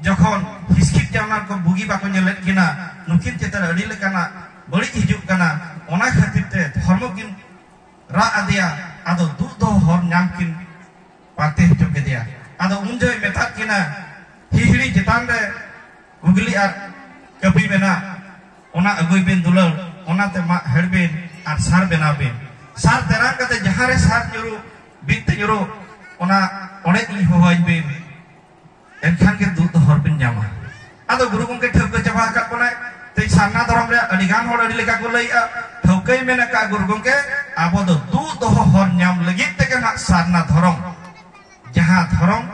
ᱡᱚᱠᱷᱚᱱ ᱦᱤᱥᱠᱤᱛ ᱡᱟᱱᱣᱟᱨ ᱠᱚ ᱵᱩᱜᱤ ᱵᱟᱠᱚ ᱧᱮᱞᱮᱫ ᱠᱤᱱᱟ, ᱱᱩᱠᱤᱱ ᱪᱮᱛᱟᱱ ᱨᱮ ᱟᱹᱰᱤ ᱞᱮᱠᱟᱱᱟᱜ ᱵᱟᱹᱲᱤᱡ ᱦᱤᱡᱩᱜ ᱠᱟᱱᱟ, ᱚᱱᱟ ᱠᱷᱟᱹᱛᱤᱨ ᱛᱮ ᱫᱷᱚᱨᱢᱚ ᱠᱤᱱ ᱨᱟᱜ ᱟᱫᱮᱭᱟ, ᱟᱫᱚ ᱫᱩᱜ ᱫᱚᱦᱚ ᱦᱚᱨ ᱧᱟᱢ ᱠᱤᱱ ᱯᱟᱱᱛᱮ ᱦᱚᱪᱚ ᱠᱮᱫᱮᱭᱟ᱾ ᱟᱫᱚ ᱩᱱ ᱡᱚᱦᱚᱜ ᱢᱮᱛᱟᱫ ᱠᱤᱱᱟ, ᱦᱤᱦᱤᱲᱤ ᱪᱮᱛᱟᱱ ᱨᱮ ᱜᱩᱜᱽᱞᱤ ᱟᱨ ᱠᱟᱹᱯᱤ ᱢᱮᱱᱟᱜ, ᱚᱱᱟ ᱟᱹᱜᱩᱭ ᱵᱤᱱ ᱫᱩᱞᱟᱹᱲ, ᱚᱱᱟᱛᱮ ᱢᱟᱜ ᱦᱟᱹᱲ ᱵᱤᱱ ᱟᱨ ᱥᱟᱨ ᱵᱮᱱᱟᱣ ᱵᱤᱱ᱾ ᱥᱟᱨ ᱛᱮᱨᱟᱝ ᱠᱟᱛᱮ ᱡᱟᱦᱟᱸ ᱨᱮ ᱥᱟᱨ ᱧᱩᱨᱩ, ᱵᱤᱫ ᱛᱮ ᱧᱩᱨᱩ, ᱚᱱᱟ ᱚᱲᱮᱡ ᱤᱧ ᱦᱚᱦᱚᱣᱟᱹᱧ ᱵᱤᱱ, ᱮᱱᱠᱷᱟᱱ ᱜᱮ ᱫᱩᱜ ᱫᱚ ᱦᱚᱨ ᱵᱤᱱ ᱧᱟᱢᱟ᱾ ᱟᱫᱚ ᱜᱩᱨᱩ ᱜᱚᱢᱠᱮ ᱴᱷᱟᱹᱣᱠᱟᱹ ᱪᱟᱵᱟ ᱟᱠᱟᱫ ᱵᱚᱱᱟᱭ᱾ ᱛᱮᱦᱮᱧ ᱥᱟᱨᱱᱟ ᱫᱷᱚᱨᱚᱢ ᱨᱮᱭᱟᱜ ᱟᱹᱰᱤ ᱜᱟᱱ ᱦᱚᱲ ᱟᱹᱰᱤ ᱞᱮᱠᱟ ᱠᱚ ᱞᱟᱹᱭᱮᱜᱼᱟ, ᱴᱷᱟᱹᱣᱠᱟᱹᱭ ᱢᱮᱱ ᱟᱠᱟᱫ ᱜᱩᱨᱩ ᱜᱚᱢᱠᱮ, ᱟᱵᱚ ᱫᱚ ᱫᱩᱜ ᱫᱚᱦᱚ ᱦᱚᱨ ᱧᱟᱢ ᱞᱟᱹᱜᱤᱫ ᱛᱮᱜᱮ ᱱᱟᱜ ᱥᱟᱨᱱᱟ ᱫᱷᱚᱨᱚᱢ, ᱡᱟᱦᱟᱸ ᱫᱷᱚᱨᱚᱢ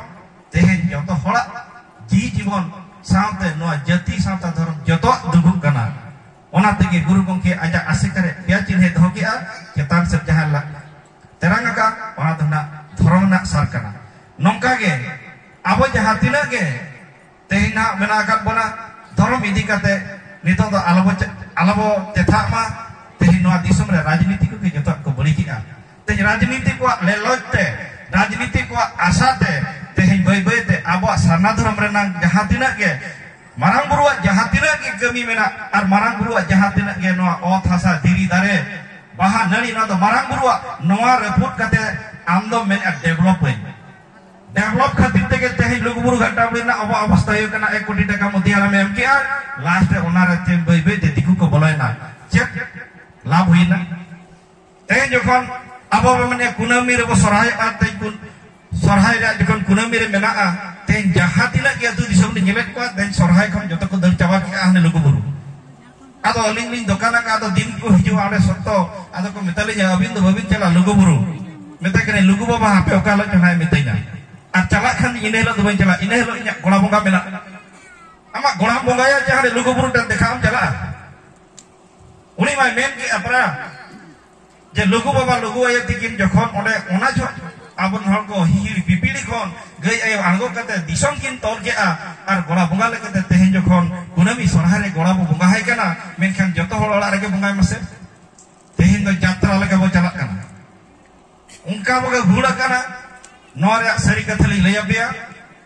ᱛᱮᱦᱮᱧ ᱡᱚᱛᱚ ᱦᱚᱲᱟᱜ ᱡᱤᱣᱤ ᱡᱤᱵᱚᱱ ᱥᱟᱶᱛᱮ ᱱᱚᱣᱟ ᱡᱟᱹᱛᱤ ᱥᱟᱶᱛᱟ ᱫᱷᱚᱨᱚᱢ ᱡᱚᱛᱚᱣᱟᱜ ᱫᱩᱜᱩᱜ ᱠᱟᱱᱟ᱾ ᱚᱱᱟ ᱛᱮᱜᱮ ᱜᱩᱨᱩ ᱜᱚᱢᱠᱮ ᱟᱡᱟᱜ ᱟᱥᱮᱠᱟ ᱨᱮ ᱯᱮᱭᱟ ᱪᱤᱱᱦᱟᱹᱭ ᱫᱚᱦᱚ ᱠᱮᱜᱼᱟ, ᱪᱮᱛᱟᱱ ᱥᱮᱫ ᱡᱟᱦᱟᱸ ᱞᱟ-, ᱛᱮᱨᱟᱝ ᱟᱠᱟᱫ, ᱚᱱᱟ ᱫᱚ ᱱᱟᱜ ᱫᱷᱚᱨᱚᱢ ᱨᱮᱱᱟᱜ ᱥᱟᱨ ᱠᱟᱱᱟ᱾ ᱱᱚᱝᱠᱟ ᱜᱮ ᱟᱵᱚ ᱡᱟᱦᱟᱸ ᱛᱤᱱᱟᱹᱜ ᱜᱮ ᱛᱮᱦᱮᱧ ᱱᱟᱜ ᱢᱮᱱᱟᱜ ᱟᱠᱟᱫ ᱵᱚᱱᱟ, ᱫᱷᱚᱨᱚᱢ ᱤᱫᱤ ᱠᱟᱛᱮ ᱱᱤᱛᱚᱜ ᱫᱚ ᱟᱞᱚᱵᱚ ᱪᱮ-, ᱟᱞᱚᱵᱚ ᱪᱮᱛᱷᱟᱜ ᱢᱟ᱾ ᱛᱮᱦᱮᱧ ᱱᱚᱣᱟ ᱫᱤᱥᱚᱢ ᱨᱮ ᱨᱟᱡᱽᱱᱤᱛᱤ ᱠᱚᱜᱮ ᱡᱚᱛᱚᱣᱟᱜ ᱠᱚ ᱵᱟᱹᱲᱤᱡᱮᱜᱼᱟ᱾ ᱛᱮᱦᱮᱧ ᱨᱟᱡᱽᱱᱤᱛᱤ ᱠᱚᱣᱟᱜ ᱞᱮᱞᱚᱡ ᱛᱮ, ᱨᱟᱡᱽᱱᱤᱛᱤ ᱠᱚᱣᱟᱜ ᱟᱥᱟ ᱛᱮ ᱛᱮᱦᱮᱧ ᱵᱟᱹᱭ ᱵᱟᱹᱭ ᱛᱮ ᱟᱵᱚᱣᱟᱜ ᱥᱟᱨᱱᱟ ᱫᱷᱚᱨᱚᱢ ᱨᱮᱱᱟᱜ ᱡᱟᱦᱟᱸ ᱛᱤᱱᱟᱹᱜ ᱜᱮ ᱢᱟᱨᱟᱝ ᱵᱩᱨᱩᱣᱟᱜ ᱡᱟᱦᱟᱸ ᱛᱤᱱᱟᱹᱜ ᱜᱮ ᱠᱟᱹᱢᱤ ᱢᱮᱱᱟᱜ ᱟᱨ ᱢᱟᱨᱟᱝ ᱵᱩᱨᱩᱣᱟᱜ ᱡᱟᱦᱟᱸ ᱛᱤᱱᱟᱹᱜ ᱜᱮ ᱱᱚᱣᱟ ᱚᱛ ᱦᱟᱥᱟ ᱫᱷᱤᱨᱤ ᱫᱟᱨᱮ ᱵᱟᱦᱟ ᱱᱟᱹᱲᱤ, ᱱᱚᱣᱟ ᱫᱚ ᱢᱟᱨᱟᱝ ᱵᱩᱨᱩᱣᱟᱜ, ᱱᱚᱣᱟ ᱨᱟᱹᱯᱩᱫ ᱠᱟᱛᱮ ᱟᱢ ᱫᱚᱢ ᱢᱮᱱᱮᱫᱼᱟ ᱰᱮᱵᱷᱞᱚᱯ ᱟᱹᱧ᱾ ᱰᱮᱵᱷᱞᱚᱯ ᱠᱷᱟᱹᱛᱤᱨ ᱛᱮᱜᱮ ᱛᱮᱦᱮᱧ ᱞᱩᱜᱩᱵᱩᱨᱩ ᱜᱷᱟᱱᱴᱟ ᱵᱟᱲᱮ ᱨᱮᱱᱟᱜ ᱟᱵᱚ ᱚᱵᱚᱥᱛᱟ ᱦᱩᱭᱩᱜ ᱠᱟᱱᱟ, ᱮᱠ ᱠᱳᱴᱤ ᱴᱟᱠᱟ ᱢᱳᱫᱤ ᱦᱟᱲᱟᱢᱮ ᱮᱢ ᱠᱮᱜᱼᱟ, ᱞᱟᱥᱴ ᱨᱮ ᱚᱱᱟ ᱨᱮ ᱪᱮᱫ ᱵᱟᱹᱭ ᱵᱟᱹᱭ ᱛᱮ ᱫᱤᱠᱩ ᱠᱚ ᱵᱚᱞᱚᱭᱮᱱᱟ᱾ ᱪᱮᱫ ᱞᱟᱵᱷ ᱦᱩᱭᱱᱟ? ᱛᱮᱦᱮᱧ ᱡᱚᱠᱷᱚᱱ ᱟᱵᱚ ᱵᱚ ᱢᱮᱱᱮᱫ ᱠᱩᱱᱟᱹᱢᱤ ᱨᱮᱵᱚ ᱥᱚᱨᱦᱟᱭᱚᱜᱼᱟ, ᱛᱮᱦᱮᱧ ᱠᱩᱱ-, ᱥᱚᱨᱦᱟᱭ ᱨᱮᱭᱟᱜ ᱡᱚᱠᱷᱚᱱ ᱠᱩᱱᱟᱹᱢᱤ ᱨᱮ ᱢᱮᱱᱟᱜᱼᱟ, ᱛᱮᱦᱮᱧ ᱡᱟᱦᱟᱸ ᱛᱤᱱᱟᱹᱜ ᱜᱮ ᱟᱹᱛᱩ ᱫᱤᱥᱚᱢ ᱨᱮ ᱧᱮᱞᱮᱫ ᱠᱚᱣᱟ, ᱛᱮᱦᱮᱧ ᱥᱚᱨᱦᱟᱭ ᱠᱷᱚᱱ ᱡᱚᱛᱚ ᱠᱚ ᱫᱟᱹᱲ ᱪᱟᱵᱟ ᱠᱮᱜᱼᱟ ᱦᱟᱱᱮ ᱞᱩᱜᱩᱵᱩᱨᱩ᱾ ᱟᱫᱚ ᱟᱹᱞᱤᱧ ᱞᱤᱧ ᱫᱚᱠᱟᱱ ᱟᱠᱟᱫ, ᱟᱫᱚ ᱫᱤᱱ ᱠᱚ ᱦᱤᱡᱩᱜᱼᱟ ᱚᱸᱰᱮ ᱥᱚᱠᱛᱚ, ᱟᱫᱚ ᱠᱚ ᱢᱮᱛᱟᱞᱤᱧᱟ, "ᱟᱹᱵᱤᱱ ᱫᱚ ᱵᱟᱹᱵᱤᱱ ᱪᱟᱞᱟᱜᱼᱟ ᱞᱩᱜᱩᱵᱩᱨᱩ?" ᱢᱮᱛᱟᱭ ᱠᱟᱹᱱᱟᱹᱧ, "ᱞᱩᱜᱩ ᱵᱟᱵᱟ ᱦᱟᱯᱮ ᱚᱠᱟ ᱦᱤᱞᱳᱜ ᱪᱚ ᱱᱟᱦᱟᱜ ᱢᱤᱛᱟᱹᱧᱟ, ᱟᱨ ᱪᱟᱞᱟᱜ ᱠᱷᱟᱱ ᱤᱱᱟᱹ ᱦᱤᱞᱳᱜ ᱫᱚ ᱵᱟᱹᱧ ᱪᱟᱞᱟᱜᱼᱟ, ᱤᱱᱟᱹ ᱦᱤᱞᱳᱜ ᱤᱧᱟᱜ ᱜᱚᱲᱟ ᱵᱚᱸᱜᱟ ᱢᱮᱱᱟᱜᱼᱟ᱾ ᱟᱢᱟᱜ ᱜᱚᱲᱟᱢ ᱵᱚᱸᱜᱟᱭᱟ ᱡᱟᱦᱟᱸ ᱨᱮ ᱞᱩᱜᱩᱵᱩᱨᱩ ᱴᱷᱮᱱ ᱫᱮᱠᱷᱟᱜ ᱮᱢ ᱪᱟᱞᱟᱜᱼᱟ?" ᱩᱱᱤ ᱢᱟᱭ ᱢᱮᱱ ᱠᱮᱜᱼᱟ ᱯᱟᱨᱟ ᱡᱮ ᱞᱩᱜᱩ ᱵᱟᱵᱟ ᱞᱩᱜᱩ ᱟᱭᱳ ᱛᱤᱠᱤᱱ ᱡᱚᱠᱷᱚᱱ ᱚᱸᱰᱮ ᱚᱱᱟ ᱡᱚᱦᱚᱜ ᱟᱵᱚ ᱦᱚᱲ ᱠᱚ ᱦᱤᱦᱤᱲ ᱯᱤᱯᱤᱲᱤ ᱠᱷᱚᱱ ᱜᱟᱹᱭ ᱟᱭᱳ ᱟᱬᱜᱚ ᱠᱟᱛᱮ ᱫᱤᱥᱚᱢ ᱠᱤᱱ ᱛᱚᱞ ᱠᱮᱜᱼᱟ, ᱟᱨ ᱜᱚᱲᱟ ᱵᱚᱸᱜᱟ ᱞᱮᱠᱟᱛᱮ ᱛᱮᱦᱮᱧ ᱡᱚᱠᱷᱚᱱ ᱠᱩᱱᱟᱹᱢᱤ ᱥᱚᱨᱦᱟᱭ ᱨᱮ ᱜᱚᱲᱟ ᱵᱚ ᱵᱚᱸᱜᱟ ᱟᱭ ᱠᱟᱱᱟ, ᱢᱮᱱᱠᱷᱟᱱ ᱡᱚᱛᱚ ᱦᱚᱲ ᱚᱲᱟᱜ ᱨᱮᱜᱮ ᱵᱚᱸᱜᱟᱭ ᱢᱟᱥᱮ᱾ ᱛᱮᱦᱮᱧ ᱫᱚ ᱡᱟᱛᱨᱟ ᱞᱮᱠᱟ ᱵᱚ ᱪᱟᱞᱟᱜ ᱠᱟᱱᱟ, ᱚᱱᱠᱟ ᱵᱚ ᱜᱷᱩᱲ ᱟᱠᱟᱱᱟ᱾ ᱱᱚᱣᱟ ᱨᱮᱭᱟᱜ ᱥᱟᱹᱨᱤ ᱠᱟᱛᱷᱟ ᱞᱤᱧ ᱞᱟᱹᱭ ᱟᱯᱮᱭᱟ,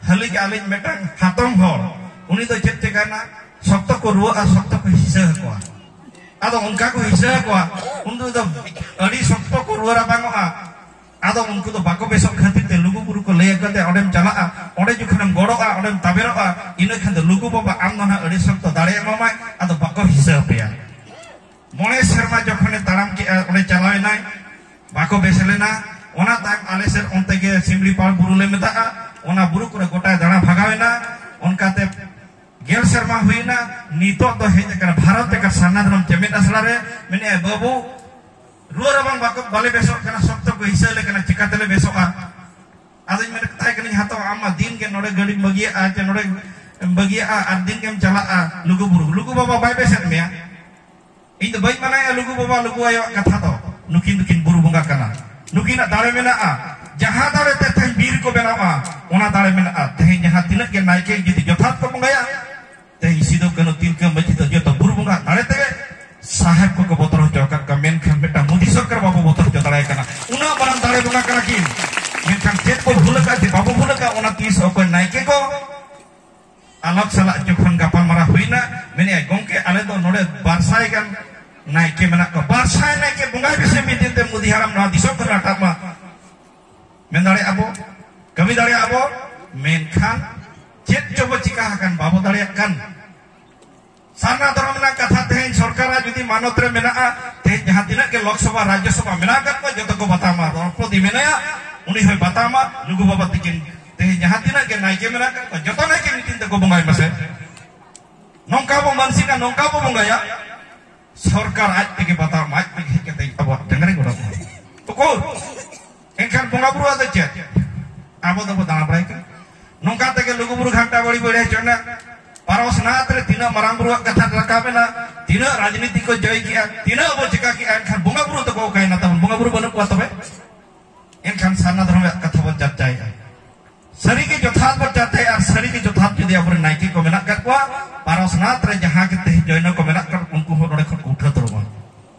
ᱦᱟᱹᱞᱤ ᱜᱮ ᱟᱹᱞᱤᱧ ᱢᱤᱫᱴᱟᱝ ᱦᱟᱛᱚᱢ ᱦᱚᱲ, ᱩᱱᱤ ᱫᱚ ᱪᱮᱫ ᱪᱤᱠᱟᱹᱭᱮᱱᱟ, ᱥᱚᱠᱛᱚ ᱠᱚ ᱨᱩᱣᱟᱹᱜᱼᱟ, ᱥᱚᱠᱛᱚ ᱠᱚ ᱦᱤᱥᱟᱹ ᱟᱠᱚᱣᱟ᱾ ᱟᱫᱚ ᱚᱱᱠᱟ ᱠᱚ ᱦᱤᱥᱟᱹ ᱟᱠᱚᱣᱟ, ᱩᱱ ᱫᱚ ᱟᱹᱰᱤ ᱥᱚᱠᱛᱚ ᱠᱚ ᱨᱩᱣᱟᱹ ᱨᱟᱵᱟᱝᱚᱜᱼᱟ᱾ ᱟᱫᱚ ᱩᱱᱠᱩ ᱫᱚ ᱵᱟᱠᱚ ᱵᱮᱥᱚᱜ ᱠᱷᱟᱹᱛᱤᱨ ᱛᱮ ᱞᱩᱜᱩ ᱵᱩᱨᱩ ᱠᱚ ᱞᱟᱹᱭ ᱟᱠᱚ ᱛᱮ ᱚᱸᱰᱮᱢ ᱪᱟᱞᱟᱜᱼᱟ, ᱚᱸᱰᱮ ᱡᱚᱠᱷᱚᱱᱮᱢ ᱜᱚᱲᱚᱜᱼᱟ, ᱚᱸᱰᱮᱢ ᱛᱟᱵᱮᱨᱚᱜᱼᱟ, ᱤᱱᱟᱹ ᱠᱷᱟᱱ ᱫᱚ ᱞᱩᱜᱩ ᱵᱟᱵᱟ ᱟᱢ ᱫᱚ ᱱᱟᱦᱟᱜ ᱟᱹᱰᱤ ᱥᱚᱠᱛᱚ ᱫᱟᱲᱮ ᱮᱢᱟᱢᱟᱭ, ᱟᱫᱚ ᱵᱟᱠᱚ ᱦᱤᱥᱟᱹ ᱟᱯᱮᱭᱟ᱾ ᱢᱚᱬᱮ ᱥᱮᱨᱢᱟ ᱡᱚᱠᱷᱚᱱᱮ ᱛᱟᱲᱟᱢ ᱠᱮᱜᱼᱟ, ᱚᱸᱰᱮ ᱪᱟᱞᱟᱣ ᱮᱱᱟᱭ, ᱵᱟᱠᱚ ᱵᱮᱥ ᱞᱮᱱᱟ᱾ ᱚᱱᱟ ᱛᱟᱭᱚᱢ ᱟᱞᱮ ᱥᱮᱫ ᱚᱱᱛᱮ ᱜᱮ ᱥᱤᱢᱞᱤᱯᱟᱞ ᱵᱩᱨᱩ ᱞᱮ ᱢᱮᱛᱟᱜᱼᱟ, ᱚᱱᱟ ᱵᱩᱨᱩ ᱠᱚᱨᱮ ᱜᱚᱴᱟᱭ ᱫᱟᱬᱟ ᱵᱷᱟᱜᱟᱣ ᱮᱱᱟ᱾ ᱚᱱᱠᱟᱛᱮ ᱜᱮᱞ ᱥᱮᱨᱢᱟ ᱦᱩᱭᱱᱟ, ᱱᱤᱛᱚᱜ ᱫᱚ ᱦᱮᱡ ᱟᱠᱟᱱᱟ ᱵᱷᱟᱨᱚᱛ ᱞᱮᱠᱟ ᱥᱟᱨᱱᱟ ᱫᱷᱚᱨᱚᱢ ᱪᱮᱢᱮᱫ ᱟᱥᱲᱟ ᱨᱮ᱾ ᱢᱮᱱᱮᱫᱼᱟᱭ, "ᱵᱟᱹᱵᱩ, ᱨᱩᱣᱟᱹ ᱨᱟᱵᱟᱝ ᱵᱟᱠᱚ, ᱵᱟᱞᱮ ᱵᱮᱥᱚᱜ ᱠᱟᱱᱟ, ᱥᱚᱠᱛᱚ ᱠᱚ ᱦᱤᱥᱟᱹ ᱟᱞᱮ ᱠᱟᱱᱟ, ᱪᱤᱠᱟᱹ ᱛᱮᱞᱮ ᱵᱮᱥᱚᱜᱼᱟ?" ᱟᱫᱚᱧ ᱢᱮᱱ ᱠᱟᱛᱷᱟᱭ ᱠᱟᱹᱱᱟᱹᱧ, "ᱦᱟᱛᱟᱣ, ᱟᱢ ᱢᱟ ᱫᱤᱱ ᱜᱮ ᱱᱚᱰᱮ ᱜᱟᱹᱰᱤᱢ ᱵᱟᱹᱜᱤᱭᱟᱜᱼᱟ, ᱪᱮ ᱱᱚᱰᱮ ᱮᱢ ᱵᱟᱹᱜᱤᱭᱟᱜᱼᱟ, ᱟᱨ ᱫᱤᱱ ᱜᱮᱢ ᱪᱟᱞᱟᱜᱼᱟ ᱞᱩᱜᱩ ᱵᱩᱨᱩ, ᱞᱩᱜᱩ ᱵᱟᱵᱟ ᱵᱟᱭ ᱵᱮᱥᱮᱫ ᱢᱮᱭᱟ?" ᱤᱧ ᱫᱚ ᱵᱟᱹᱧ ᱢᱟᱱᱟᱭᱟ ᱞᱩᱜᱩ ᱵᱟᱵᱟ, ᱞᱩᱜᱩ ᱟᱭᱳᱣᱟᱜ ᱠᱟᱛᱷᱟ ᱫᱚ᱾ ᱱᱩᱠᱤᱱ ᱫᱚᱠᱤᱱ ᱵᱩᱨᱩ ᱵᱚᱸᱜᱟ ᱠᱟᱱᱟ, ᱱᱩᱠᱤᱱᱟᱜ ᱫᱟᱲᱮ ᱢᱮᱱᱟᱜᱼᱟ᱾ ᱡᱟᱦᱟᱸ ᱫᱟᱲᱮ ᱛᱮ ᱛᱮᱦᱮᱧ ᱵᱤᱨ ᱠᱚ ᱵᱮᱱᱟᱣᱟ, ᱚᱱᱟ ᱫᱟᱲᱮ ᱢᱮᱱᱟᱜᱼᱟ᱾ ᱛᱮᱦᱮᱧ ᱡᱟᱦᱟᱸ ᱛᱤᱱᱟᱹᱜ ᱜᱮ ᱱᱟᱭᱠᱮ ᱡᱩᱫᱤ ᱡᱚᱛᱷᱟᱛ ᱠᱚ ᱵᱚᱸᱜᱟᱭᱟ, ᱛᱮᱦᱮᱧ ᱥᱤᱫᱩ ᱠᱟᱹᱱᱦᱩ ᱛᱤᱞᱠᱟᱹ ᱢᱟᱹᱡᱷᱤ ᱫᱚ ᱡᱚᱛᱚ ᱵᱩᱨᱩ ᱵᱚᱸᱜᱟ ᱫᱟᱲᱮ ᱛᱮᱜᱮ ᱥᱟᱦᱮᱵ ᱠᱚᱠᱚ ᱵᱚᱛᱚᱨ ᱦᱚᱪᱚ ᱟᱠᱟᱫ ᱠᱚᱣᱟ᱾ ᱢᱮᱱᱠᱷᱟᱱ ᱢᱤᱫᱴᱟᱝ ᱢᱳᱫᱤ ᱥᱚᱨᱠᱟᱨ ᱵᱟᱵᱚ ᱵᱚᱛᱚᱨ ᱦᱚᱪᱚ ᱫᱟᱲᱮᱭᱟᱭ ᱠᱟᱱᱟ᱾ ᱩᱱᱟᱹᱜ ᱢᱟᱨᱟᱝ ᱫᱟᱲᱮ ᱵᱚᱸᱜᱟ ᱠᱟᱱᱟ ᱠᱤᱱ, ᱢᱮᱱᱠᱷᱟᱱ ᱪᱮᱫ ᱵᱚ ᱵᱷᱩᱞ ᱟᱠᱟᱫ, ᱪᱮᱫ ᱵᱟᱵᱚ ᱵᱷᱩᱞ ᱟᱠᱟᱫ, ᱚᱱᱟ ᱛᱤᱥ ᱚᱠᱚᱭ ᱱᱟᱭᱠᱮ ᱠᱚ ᱟᱞᱟᱯ ᱥᱟᱞᱟᱜ ᱡᱚᱠᱷᱚᱱ ᱜᱟᱯᱟᱞᱢᱟᱨᱟᱣ ᱦᱩᱭᱱᱟ, ᱢᱮᱱᱮᱫᱼᱟᱭ, "ᱜᱚᱢᱠᱮ, ᱟᱞᱮ ᱫᱚ ᱱᱚᱰᱮ ᱵᱟᱨ ᱥᱟᱭ ᱜᱟᱱ ᱱᱟᱭᱠᱮ ᱢᱮᱱᱟᱜ ᱠᱚᱣᱟ, ᱵᱟᱨ ᱥᱟᱭ ᱱᱟᱭᱠᱮ ᱵᱚᱸᱜᱟᱭ ᱯᱮᱥᱮ ᱢᱤᱫ ᱫᱤᱱ ᱛᱮ ᱢᱳᱫᱤ ᱦᱟᱲᱟᱢ ᱱᱚᱣᱟ ᱫᱤᱥᱚᱢ ᱠᱷᱚᱱ ᱨᱟᱠᱟᱵ ᱢᱟ᱾" ᱢᱮᱱ ᱫᱟᱲᱮᱭᱟᱜᱼᱟ ᱵᱚ, ᱠᱟᱹᱢᱤ ᱫᱟᱲᱮᱭᱟᱜᱼᱟ ᱵᱚ, ᱢᱮᱱᱠᱷᱟᱱ ᱪᱮᱫ ᱪᱚ ᱵᱚ ᱪᱤᱠᱟ ᱟᱠᱟᱱ, ᱵᱟᱵᱚ ᱫᱟᱲᱮᱭᱟᱜ ᱠᱟᱱ᱾ ᱥᱟᱨᱱᱟ ᱫᱷᱚᱨᱚᱢ ᱨᱮᱱᱟᱜ ᱠᱟᱛᱷᱟ ᱛᱮᱦᱮᱧ ᱥᱚᱨᱠᱟᱨᱟᱜ ᱡᱩᱫᱤ ᱢᱟᱱᱚᱛ ᱨᱮ ᱢᱮᱱᱟᱜᱼᱟ, ᱛᱮᱦᱮᱧ ᱡᱟᱦᱟᱸ ᱛᱤᱱᱟᱹᱜ ᱜᱮ ᱞᱳᱠᱥᱚᱵᱷᱟ, ᱨᱟᱡᱽᱡᱚᱥᱚᱵᱷᱟ ᱢᱮᱱᱟᱜ ᱟᱠᱟᱫ ᱠᱚᱣᱟ, ᱡᱚᱛᱚ ᱠᱚ ᱵᱟᱛᱟᱣ ᱢᱟ᱾ ᱫᱨᱚᱯᱚᱫᱤ ᱢᱮᱱᱟᱭᱟ, ᱩᱱᱤ ᱦᱚᱸᱭ ᱵᱟᱛᱟᱣ ᱢᱟ᱾ ᱞᱩᱜᱩ ᱵᱟᱵᱟ ᱛᱤᱠᱤᱱ, ᱛᱮᱦᱮᱧ ᱡᱟᱦᱟᱸ ᱛᱤᱱᱟᱹᱜ ᱜᱮ ᱱᱟᱭᱠᱮ ᱢᱮᱱᱟᱜ ᱟᱠᱟᱫ ᱠᱚᱣᱟ, ᱡᱚᱛᱚ ᱱᱟᱭᱠᱮ ᱢᱤᱫ ᱫᱤᱱ ᱛᱮᱠᱚ ᱵᱚᱸᱜᱟᱭ ᱢᱟᱥᱮ᱾ ᱱᱚᱝᱠᱟ ᱵᱚ ᱢᱟᱱᱥᱤᱠᱟ, ᱱᱚᱝᱠᱟ ᱵᱚ ᱵᱚᱸᱜᱟᱭᱟ, ᱥᱚᱨᱠᱟᱨ ᱟᱡ ᱛᱮᱜᱮ ᱵᱟᱛᱟᱣ ᱢᱟ, ᱟᱡ ᱛᱮᱜᱮ ᱦᱮᱡ ᱠᱟᱛᱮ ᱟᱵᱚᱣᱟᱜ ᱡᱟᱸᱜᱟ ᱨᱮ ᱜᱚᱲᱚ ᱢᱟ᱾ ᱩᱠᱩᱨ? ᱮᱱᱠᱷᱟᱱ ᱵᱚᱸᱜᱟ ᱵᱩᱨᱩᱣᱟᱜ ᱫᱚ ᱪᱮᱫ? ᱟᱵᱚ ᱫᱚᱵᱚ ᱫᱟᱬᱟ ᱵᱟᱲᱟᱭ ᱠᱟᱱᱟ᱾ ᱱᱚᱝᱠᱟ ᱛᱮᱜᱮ ᱞᱩᱜᱩ ᱵᱩᱨᱩ ᱜᱷᱟᱱᱴᱟ ᱵᱟᱲᱤ ᱵᱟᱹᱲᱤ ᱦᱚᱪᱚᱭᱮᱱᱟ᱾ ᱯᱟᱨᱚᱥᱱᱟᱛᱷ ᱨᱮ ᱛᱤᱱᱟᱹᱜ ᱢᱟᱨᱟᱝ ᱵᱩᱨᱩᱣᱟᱜ ᱠᱟᱛᱷᱟ ᱨᱟᱠᱟᱵ ᱮᱱᱟ, ᱛᱤᱱᱟᱹᱜ ᱨᱟᱡᱽᱱᱤᱛᱤ ᱠᱚ ᱡᱚᱭ ᱠᱮᱜᱼᱟ, ᱛᱤᱱᱟᱹᱜ ᱵᱚ ᱪᱮᱠᱟ ᱠᱮᱜᱼᱟ, ᱮᱱᱠᱷᱟᱱ ᱵᱚᱸᱜᱟ ᱵᱩᱨᱩ ᱫᱚᱠᱚ ᱚᱠᱟᱭᱮᱱᱟ ᱛᱟᱵᱚᱱ? ᱵᱚᱸᱜᱟ ᱵᱩᱨᱩ ᱵᱟᱹᱱᱩᱜ ᱠᱚᱣᱟ ᱛᱚᱵᱮ? ᱮᱱᱠᱷᱟᱱ ᱥᱟᱨᱱᱟ ᱫᱷᱚᱨᱚᱢ ᱨᱮᱭᱟᱜ ᱠᱟᱛᱷᱟ ᱵᱚᱱ ᱪᱟᱨᱪᱟᱭᱮᱫᱼᱟ᱾ ᱥᱟᱹᱨᱤᱜᱮ ᱡᱚᱛᱷᱟᱛ ᱵᱚᱱ ᱪᱟᱨᱪᱟᱭᱮᱫᱼᱟ, ᱟᱨ ᱥᱟᱹᱨᱤᱜᱮ ᱡᱚᱛᱷᱟᱛ ᱡᱩᱫᱤ ᱟᱵᱚᱨᱮᱱ ᱱᱟᱭᱠᱮ ᱠᱚ ᱢᱮᱱᱟᱜ ᱠᱟᱫ ᱠᱚᱣᱟ, ᱯᱟᱨᱚᱥᱱᱟᱛᱷ ᱨᱮ ᱡᱟᱦᱟᱸ ᱜᱮ ᱛᱮᱦᱮᱧ ᱡᱚᱭᱱᱚ ᱠᱚ ᱢᱮᱱᱟᱜ ᱠᱟᱫ, ᱩᱱᱠᱩ ᱦᱚᱸ ᱱᱚᱰᱮ ᱠᱷᱚᱱ ᱠᱚ ᱩᱴᱷᱟᱹ ᱩᱛᱟᱹᱨᱚᱜᱼᱟ᱾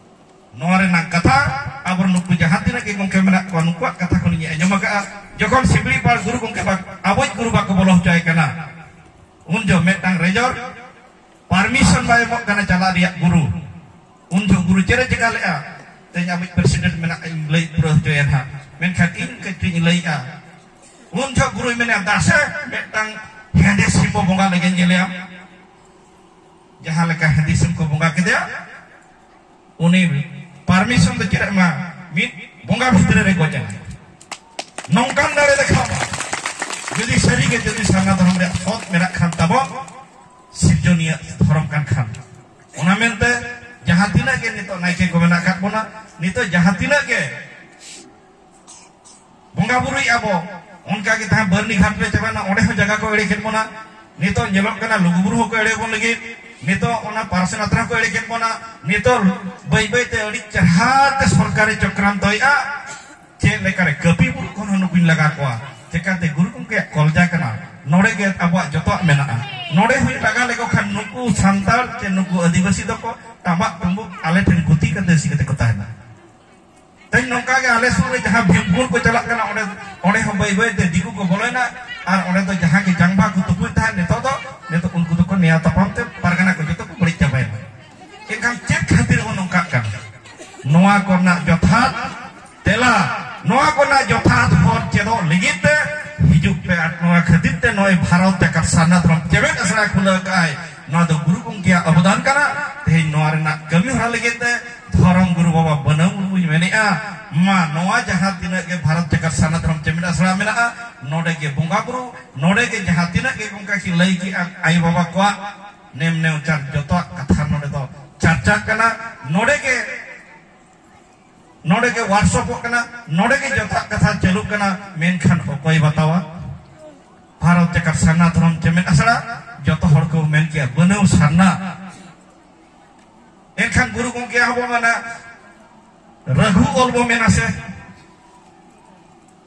ᱱᱚᱣᱟ ᱨᱮᱱᱟᱜ ᱠᱟᱛᱷᱟ ᱟᱵᱚ ᱱᱩᱠᱩ ᱡᱟᱦᱟᱸ ᱛᱤᱱᱟᱹᱜ ᱜᱮ ᱜᱚᱢᱠᱮ ᱢᱮᱱᱟᱜ ᱠᱚᱣᱟ, ᱱᱩᱠᱩᱣᱟᱜ ᱠᱟᱛᱷᱟ ᱠᱷᱚᱱ ᱤᱧ ᱟᱸᱡᱚᱢ ᱟᱠᱟᱫᱼᱟ᱾ ᱡᱚᱠᱷᱚᱱ ᱥᱤᱵᱲᱤ ᱯᱟᱲ ᱜᱩᱨᱩ ᱜᱚᱢᱠᱮ ᱵᱟ-, ᱟᱵᱚᱭᱤᱡ ᱜᱩᱨᱩ ᱵᱟᱠᱚ ᱵᱚᱞᱚ ᱦᱚᱪᱚᱭ ᱠᱟᱱᱟ, ᱩᱱ ᱡᱚᱦᱚᱜ ᱢᱤᱫᱴᱟᱝ ᱨᱮᱡᱚᱨ ᱯᱟᱨᱢᱤᱥᱚᱱ ᱵᱟᱭ ᱮᱢᱚᱜ ᱠᱟᱱᱟ ᱪᱟᱞᱟᱜ ᱨᱮᱭᱟᱜ ᱜᱩᱨᱩ᱾ ᱩᱱ ᱡᱚᱦᱚᱜ ᱜᱩᱨᱩ ᱪᱮᱫ ᱮ ᱪᱮᱠᱟ ᱞᱮᱜᱼᱟ? ᱛᱮᱦᱮᱧ ᱟᱵᱚᱭᱤᱡ ᱯᱨᱮᱥᱤᱰᱮᱱᱴ ᱢᱮᱱᱟᱜ, ᱤᱧ ᱞᱟᱹᱭ ᱯᱩᱨᱟᱹᱣ ᱦᱚᱪᱚᱭᱟ ᱱᱟᱦᱟᱜ, ᱢᱮᱱᱠᱷᱟᱱ ᱤᱧ ᱠᱟᱹᱴᱤᱡ ᱤᱧ ᱞᱟᱹᱭᱮᱜᱼᱟ᱾ ᱩᱱ ᱡᱚᱦᱚᱜ ᱜᱩᱨᱩᱭ ᱢᱮᱱᱮᱜᱼᱟ, "ᱫᱟᱥᱮ, ᱢᱤᱫᱴᱟᱝ ᱦᱮᱸᱫᱮ ᱥᱤᱢ ᱵᱚ ᱵᱚᱸᱜᱟ ᱞᱮᱜᱮ, ᱧᱮᱞᱮᱭᱟᱢ, ᱡᱟᱦᱟᱸ ᱞᱮᱠᱟ ᱦᱮᱸᱫᱮ ᱥᱤᱢ ᱠᱚ ᱵᱚᱸᱜᱟ ᱠᱮᱫᱮᱭᱟ, ᱩᱱᱤ ᱯᱟᱨᱢᱤᱥᱚᱱ ᱫᱚ ᱪᱮᱫ ᱮ ᱮᱢᱟ? ᱢᱤᱫ ᱵᱚᱸᱜᱟ ᱵᱷᱤᱛᱨᱤ ᱨᱮ ᱜᱚᱡ ᱮᱱᱟᱭ᱾" ᱱᱚᱝᱠᱟᱱ ᱫᱟᱲᱮ ᱫᱮᱠᱷᱟᱣ ᱢᱟ᱾ ᱡᱩᱫᱤ ᱥᱟᱹᱨᱤᱜᱮ ᱡᱩᱫᱤ ᱥᱟᱨᱱᱟ ᱫᱷᱚᱨᱚᱢ ᱨᱮᱭᱟᱜ ᱥᱚᱛ ᱢᱮᱱᱟᱜ ᱠᱷᱟᱱ ᱛᱟᱵᱚᱱ, ᱥᱤᱨᱡᱚᱱᱤᱭᱟᱹ ᱫᱷᱚᱨᱚᱢ ᱠᱟᱱ ᱠᱷᱟᱱ᱾ ᱚᱱᱟ ᱢᱮᱱᱛᱮ ᱡᱟᱦᱟᱸ ᱛᱤᱱᱟᱹᱜ ᱜᱮ ᱱᱤᱛᱚᱜ ᱱᱟᱭᱠᱮ ᱠᱚ ᱢᱮᱱᱟᱜ ᱟᱠᱟᱫ ᱵᱚᱱᱟ, ᱱᱤᱛᱚᱜ ᱡᱟᱦᱟᱸ ᱛᱤᱱᱟᱹᱜ ᱜᱮ ᱵᱚᱸᱜᱟ ᱵᱩᱨᱩᱭᱮᱫᱼᱟ ᱵᱚ, ᱚᱱᱠᱟ ᱜᱮ ᱛᱟᱦᱮᱸ ᱵᱟᱹᱨᱱᱤ ᱜᱷᱟᱴ ᱨᱮ ᱪᱟᱵᱟᱭᱮᱱᱟ, ᱚᱸᱰᱮ ᱦᱚᱸ ᱡᱟᱭᱜᱟ ᱠᱚ ᱮᱲᱮ ᱠᱮᱫ ᱵᱚᱱᱟ᱾ ᱱᱤᱛᱚᱜ ᱧᱮᱞᱚᱜ ᱠᱟᱱᱟ ᱞᱩᱜᱩ ᱵᱩᱨᱩ ᱦᱚᱸᱠᱚ ᱮᱲᱮ ᱵᱚᱱ ᱞᱟᱹᱜᱤᱫ, ᱱᱤᱛᱚᱜ ᱚᱱᱟ ᱯᱟᱨᱥᱮᱱ ᱟᱛᱨᱟ ᱦᱚᱸᱠᱚ ᱮᱲᱮ ᱠᱮᱫ ᱵᱚᱱᱟ᱾ ᱱᱤᱛᱚᱜ ᱵᱟᱹᱭ ᱵᱟᱹᱭ ᱛᱮ ᱟᱹᱰᱤ ᱪᱮᱦᱨᱟ ᱛᱮ ᱥᱚᱨᱠᱟᱨᱮ ᱪᱚᱠᱨᱟᱱᱛᱚᱭᱮᱫᱼᱟ᱾ ᱪᱮᱫ ᱞᱮᱠᱟᱨᱮ ᱠᱟᱹᱯᱤ ᱵᱩᱨᱩ ᱠᱷᱚᱱ ᱦᱚᱸ ᱱᱩᱠᱩᱧ ᱞᱟᱜᱟ ᱠᱚᱣᱟ, ᱪᱮᱠᱟᱛᱮ ᱜᱩᱨᱩ ᱜᱚᱢᱠᱮᱭᱟᱜ ᱠᱚᱞᱡᱟ ᱠᱟᱱᱟ, ᱱᱚᱰᱮ ᱜᱮ ᱟᱵᱚᱣᱟᱜ ᱡᱚᱛᱚᱣᱟᱜ ᱢᱮᱱᱟᱜᱼᱟ᱾ ᱱᱚᱰᱮ ᱦᱚᱸᱧ ᱞᱟᱜᱟ ᱞᱮᱠᱚ ᱠᱷᱟᱱ ᱱᱩᱠᱩ ᱥᱟᱱᱛᱟᱲ ᱪᱮ ᱱᱩᱠᱩ ᱟᱹᱫᱤᱵᱟᱹᱥᱤ ᱫᱚᱠᱚ ᱴᱟᱢᱟᱜ ᱴᱩᱢᱵᱩᱜ ᱟᱞᱮ ᱴᱷᱮᱱ ᱜᱩᱛᱤ ᱠᱟᱛᱮ ᱥᱤ ᱠᱟᱛᱮ ᱠᱚ ᱛᱟᱦᱮᱱᱟ᱾ ᱛᱮᱦᱮᱧ ᱱᱚᱝᱠᱟ ᱜᱮ ᱟᱞᱮ ᱥᱩᱨ ᱨᱮ ᱡᱟᱦᱟᱸ ᱵᱷᱤᱢᱠᱩᱸᱰ ᱠᱚ ᱪᱟᱞᱟᱜ ᱠᱟᱱᱟ, ᱚᱸᱰᱮ, ᱚᱸᱰᱮ ᱦᱚᱸ ᱵᱟᱹᱭ ᱵᱟᱹᱭ ᱛᱮ ᱫᱤᱠᱩ ᱠᱚ ᱵᱚᱞᱚᱭᱮᱱᱟ᱾ ᱟᱨ ᱚᱸᱰᱮ ᱫᱚ ᱡᱟᱦᱟᱸ ᱜᱮ ᱡᱟᱝᱵᱟ ᱠᱚ ᱛᱩᱯᱩᱭ ᱛᱟᱦᱮᱸᱫ, ᱱᱤᱛᱚᱜ ᱫᱚ, ᱱᱤᱛᱚᱜ ᱩᱱᱠᱩ ᱫᱚᱠᱚ ᱱᱮᱭᱟᱣ ᱛᱟᱯᱟᱢ ᱛᱮ ᱯᱟᱨᱜᱟᱱᱟ ᱠᱚ ᱡᱚᱛᱚ ᱠᱚ ᱵᱟᱹᱲᱤᱡ ᱪᱟᱵᱟᱭᱮᱱᱟ᱾ ᱮᱱᱠᱷᱟᱱ ᱪᱮᱫ ᱠᱷᱟᱹᱛᱤᱨ ᱵᱚᱱ ᱱᱚᱝᱠᱟᱜ ᱠᱟᱱᱟ? ᱱᱚᱣᱟ ᱠᱚᱨᱮᱱᱟᱜ ᱡᱚᱛᱷᱟᱛ ᱛᱮᱞᱟ, ᱱᱚᱣᱟ ᱠᱚᱨᱮᱱᱟᱜ ᱡᱚᱛᱷᱟᱛ ᱦᱚᱨ ᱪᱮᱫᱚᱜ ᱞᱟᱹᱜᱤᱫ ᱛᱮ ᱱᱚᱜᱼᱚᱭ ᱵᱷᱟᱨᱚᱛ ᱡᱟᱠᱟᱛ ᱥᱟᱨᱱᱟ ᱫᱷᱚᱨᱚᱢ ᱪᱮᱢᱮᱫ ᱟᱥᱲᱟ ᱠᱷᱩᱞᱟᱹᱣ ᱟᱠᱟᱫᱼᱟᱭ, ᱱᱚᱣᱟ ᱫᱚ ᱜᱩᱨᱩ ᱜᱚᱢᱠᱮᱭᱟᱜ ᱚᱵᱚᱫᱟᱱ ᱠᱟᱱᱟ᱾ ᱛᱮᱦᱮᱧ ᱱᱚᱣᱟ ᱨᱮᱱᱟᱜ ᱠᱟᱹᱢᱤ ᱦᱚᱨᱟ ᱞᱟᱹᱜᱤᱫ ᱛᱮ ᱫᱷᱚᱨᱚᱢ ᱜᱩᱨᱩ ᱵᱟᱵᱟ ᱵᱟᱹᱱᱟᱹᱣ ᱢᱩᱨᱢᱩᱧ ᱢᱮᱱᱮᱫᱼᱟ, ᱢᱟ ᱱᱚᱣᱟ ᱡᱟᱦᱟᱸ ᱛᱤᱱᱟᱹᱜ ᱜᱮ ᱵᱷᱟᱨᱚᱛ ᱡᱟᱠᱟᱛ ᱥᱟᱨᱱᱟ ᱫᱷᱚᱨᱚᱢ ᱪᱮᱢᱮᱫ ᱟᱥᱲᱟ ᱢᱮᱱᱟᱜᱼᱟ, ᱱᱚᱰᱮ ᱜᱮ ᱵᱚᱸᱜᱟ ᱵᱩᱨᱩ, ᱱᱚᱰᱮ ᱜᱮ ᱡᱟᱦᱟᱸ ᱛᱤᱱᱟᱹᱜ ᱜᱮ ᱚᱱᱠᱟ ᱠᱤᱱ ᱞᱟᱹᱭ ᱠᱮᱜᱼᱟ ᱟᱭᱳ ᱵᱟᱵᱟ ᱠᱚᱣᱟᱜ ᱱᱮᱢ ᱱᱮᱣᱪᱟᱨ ᱡᱚᱛᱚᱣᱟᱜ ᱠᱟᱛᱷᱟ ᱱᱚᱰᱮ ᱫᱚ ᱪᱟᱨᱪᱟᱜ ᱠᱟᱱᱟ᱾ ᱱᱚᱰᱮ ᱜᱮ ᱱᱚᱰᱮ ᱜᱮ ᱣᱟᱨᱠᱥᱚᱯᱚᱜ ᱠᱟᱱᱟ, ᱱᱚᱰᱮ ᱜᱮ ᱡᱚᱛᱷᱟᱛ ᱠᱟᱛᱷᱟ ᱪᱟᱹᱞᱩᱜ ᱠᱟᱱᱟ, ᱢᱮᱱᱠᱷᱟᱱ ᱚᱠᱚᱭ ᱵᱟᱛᱟᱣᱟ? ᱵᱷᱟᱨᱚᱛ ᱡᱟᱠᱟᱛ ᱥᱟᱨᱱᱟ ᱫᱷᱚᱨᱚᱢ ᱪᱮᱢᱮᱫ ᱟᱥᱲᱟ, ᱡᱚᱛᱚ ᱦᱚᱲ ᱠᱚ ᱢᱮᱱ ᱠᱮᱭᱟ ᱵᱟᱹᱱᱟᱹᱣ ᱥᱟᱨᱱᱟ᱾ ᱮᱱᱠᱷᱟᱱ ᱜᱩᱨᱩ ᱜᱚᱢᱠᱮ ᱦᱚᱸ ᱵᱚ ᱢᱮᱱᱟ, ᱨᱟᱹᱜᱷᱩ ᱚᱞ ᱵᱚ ᱢᱮᱱᱟ ᱥᱮ?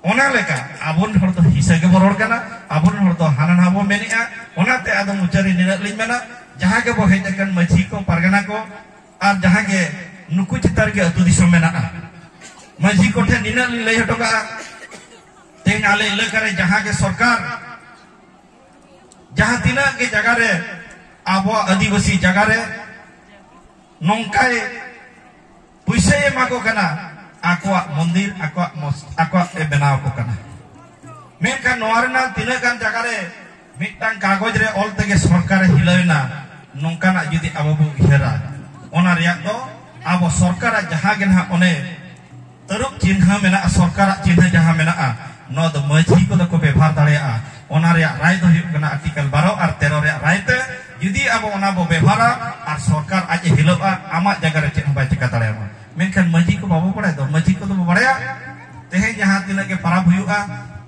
ᱚᱱᱟ ᱞᱮᱠᱟ ᱟᱵᱚᱨᱮᱱ ᱦᱚᱲ ᱫᱚ ᱦᱤᱥᱟᱹ ᱜᱮᱵᱚ ᱨᱚᱲ ᱠᱟᱱᱟ, ᱟᱵᱚᱨᱮᱱ ᱦᱚᱲ ᱫᱚ ᱦᱟᱱᱟ ᱱᱟᱣᱟ ᱵᱚ ᱢᱮᱱᱮᱜᱼᱟ᱾ ᱚᱱᱟᱛᱮ ᱟᱫᱚ ᱢᱩᱪᱟᱹᱫ ᱨᱮ ᱱᱤᱱᱟᱹᱜ ᱞᱤᱧ ᱢᱮᱱᱟ, ᱡᱟᱦᱟᱸ ᱜᱮᱵᱚ ᱦᱮᱡ ᱟᱠᱟᱱ ᱢᱟᱹᱡᱷᱤ ᱠᱚ, ᱯᱟᱨᱜᱟᱱᱟ ᱠᱚ, ᱟᱨ ᱡᱟᱦᱟᱸ ᱜᱮ ᱱᱩᱠᱩ ᱪᱮᱛᱟᱱ ᱨᱮᱜᱮ ᱟᱹᱛᱩ ᱫᱤᱥᱚᱢ ᱢᱮᱱᱟᱜᱼᱟ, ᱢᱟᱹᱡᱷᱤ ᱠᱚᱴᱷᱮᱱ ᱱᱤᱱᱟᱹᱜ ᱞᱤᱧ ᱞᱟᱹᱭ ᱦᱚᱴᱚ ᱠᱟᱜᱼᱟ, ᱛᱮᱦᱮᱧ ᱟᱞᱮ ᱮᱞᱟᱠᱟ ᱨᱮ ᱡᱟᱦᱟᱸ ᱜᱮ ᱥᱚᱨᱠᱟᱨ ᱡᱟᱦᱟᱸ ᱛᱤᱱᱟᱹᱜ ᱜᱮ ᱡᱟᱭᱜᱟ ᱨᱮ, ᱟᱵᱚᱣᱟᱜ ᱟᱹᱫᱤᱵᱟᱹᱥᱤ ᱡᱟᱭᱜᱟ ᱨᱮ ᱱᱚᱝᱠᱟᱭ ᱯᱩᱭᱥᱟᱹᱭ ᱮᱢᱟ ᱠᱚ ᱠᱟᱱᱟ, ᱟᱠᱚᱣᱟᱜ ᱢᱚᱱᱫᱤᱨ, ᱟᱠᱚᱣᱟᱜ ᱢᱚᱥ-, ᱟᱠᱚᱣᱟᱜ ᱮ ᱵᱮᱱᱟᱣ ᱟᱠᱚ ᱠᱟᱱᱟ᱾ ᱢᱮᱱᱠᱷᱟᱱ ᱱᱚᱣᱟ ᱨᱮᱱᱟᱜ ᱛᱤᱱᱟᱹᱜ ᱜᱟᱱ ᱡᱟᱭᱜᱟ ᱨᱮ ᱢᱤᱫᱴᱟᱝ ᱠᱟᱜᱚᱡᱽ ᱨᱮ ᱚᱞ ᱛᱮᱜᱮ ᱥᱚᱨᱠᱟᱨᱮ ᱦᱤᱞᱟᱹᱣ ᱮᱱᱟ, ᱱᱚᱝᱠᱟᱱᱟᱜ ᱡᱩᱫᱤ ᱟᱵᱚ ᱵᱚ ᱩᱭᱦᱟᱹᱨᱟ, ᱚᱱᱟ ᱨᱮᱭᱟᱜ ᱫᱚ ᱟᱵᱚ ᱥᱚᱨᱠᱟᱨᱟᱜ ᱡᱟᱦᱟᱸ ᱜᱮ ᱱᱟᱦᱟᱜ ᱚᱱᱮ ᱛᱟᱹᱨᱩᱵ ᱪᱤᱱᱦᱟᱹ ᱢᱮᱱᱟᱜᱼᱟ, ᱥᱚᱨᱠᱟᱨᱟᱜ ᱪᱤᱱᱦᱟᱹ ᱡᱟᱦᱟᱸ ᱢᱮᱱᱟᱜᱼᱟ, ᱱᱚᱣᱟ ᱫᱚ ᱢᱟᱹᱡᱷᱤ ᱠᱚᱫᱚ ᱠᱚ ᱵᱮᱵᱷᱟᱨ ᱫᱟᱲᱮᱭᱟᱜᱼᱟ᱾ ᱚᱱᱟ ᱨᱮᱭᱟᱜ ᱨᱟᱭ ᱫᱚ ᱦᱩᱭᱩᱜ ᱠᱟᱱᱟ ᱟᱨᱴᱤᱠᱮᱞ ᱵᱟᱨᱚ ᱟᱨ ᱛᱮᱨᱚ ᱨᱮᱭᱟᱜ ᱨᱟᱭ ᱛᱮ, ᱡᱩᱫᱤ ᱟᱵᱚ ᱚᱱᱟ ᱵᱚ ᱵᱮᱵᱷᱟᱨᱟ ᱟᱨ ᱥᱚᱨᱠᱟᱨ ᱟᱡ ᱮ ᱦᱤᱞᱟᱹᱜᱼᱟ, ᱟᱢᱟᱜ ᱡᱟᱭᱜᱟ ᱨᱮ ᱪᱮᱫ ᱦᱚᱸ ᱵᱟᱭ ᱪᱤᱠᱟ ᱫᱟᱲᱮᱭᱟᱢᱟ᱾ ᱢᱮᱱᱠᱷᱟᱱ ᱢᱟᱹᱡᱷᱤ ᱠᱚ ᱵᱟᱵᱚ ᱵᱟᱲᱟᱭ ᱫᱚ, ᱢᱟᱹᱡᱷᱤ ᱠᱚᱫᱚ ᱵᱚ ᱵᱟᱲᱟᱭᱟ, ᱛᱮᱦᱮᱧ ᱡᱟᱦᱟᱸ ᱛᱤᱱᱟᱹᱜ ᱜᱮ ᱯᱟᱨᱟᱵᱽ ᱦᱩᱭᱩᱜᱼᱟ,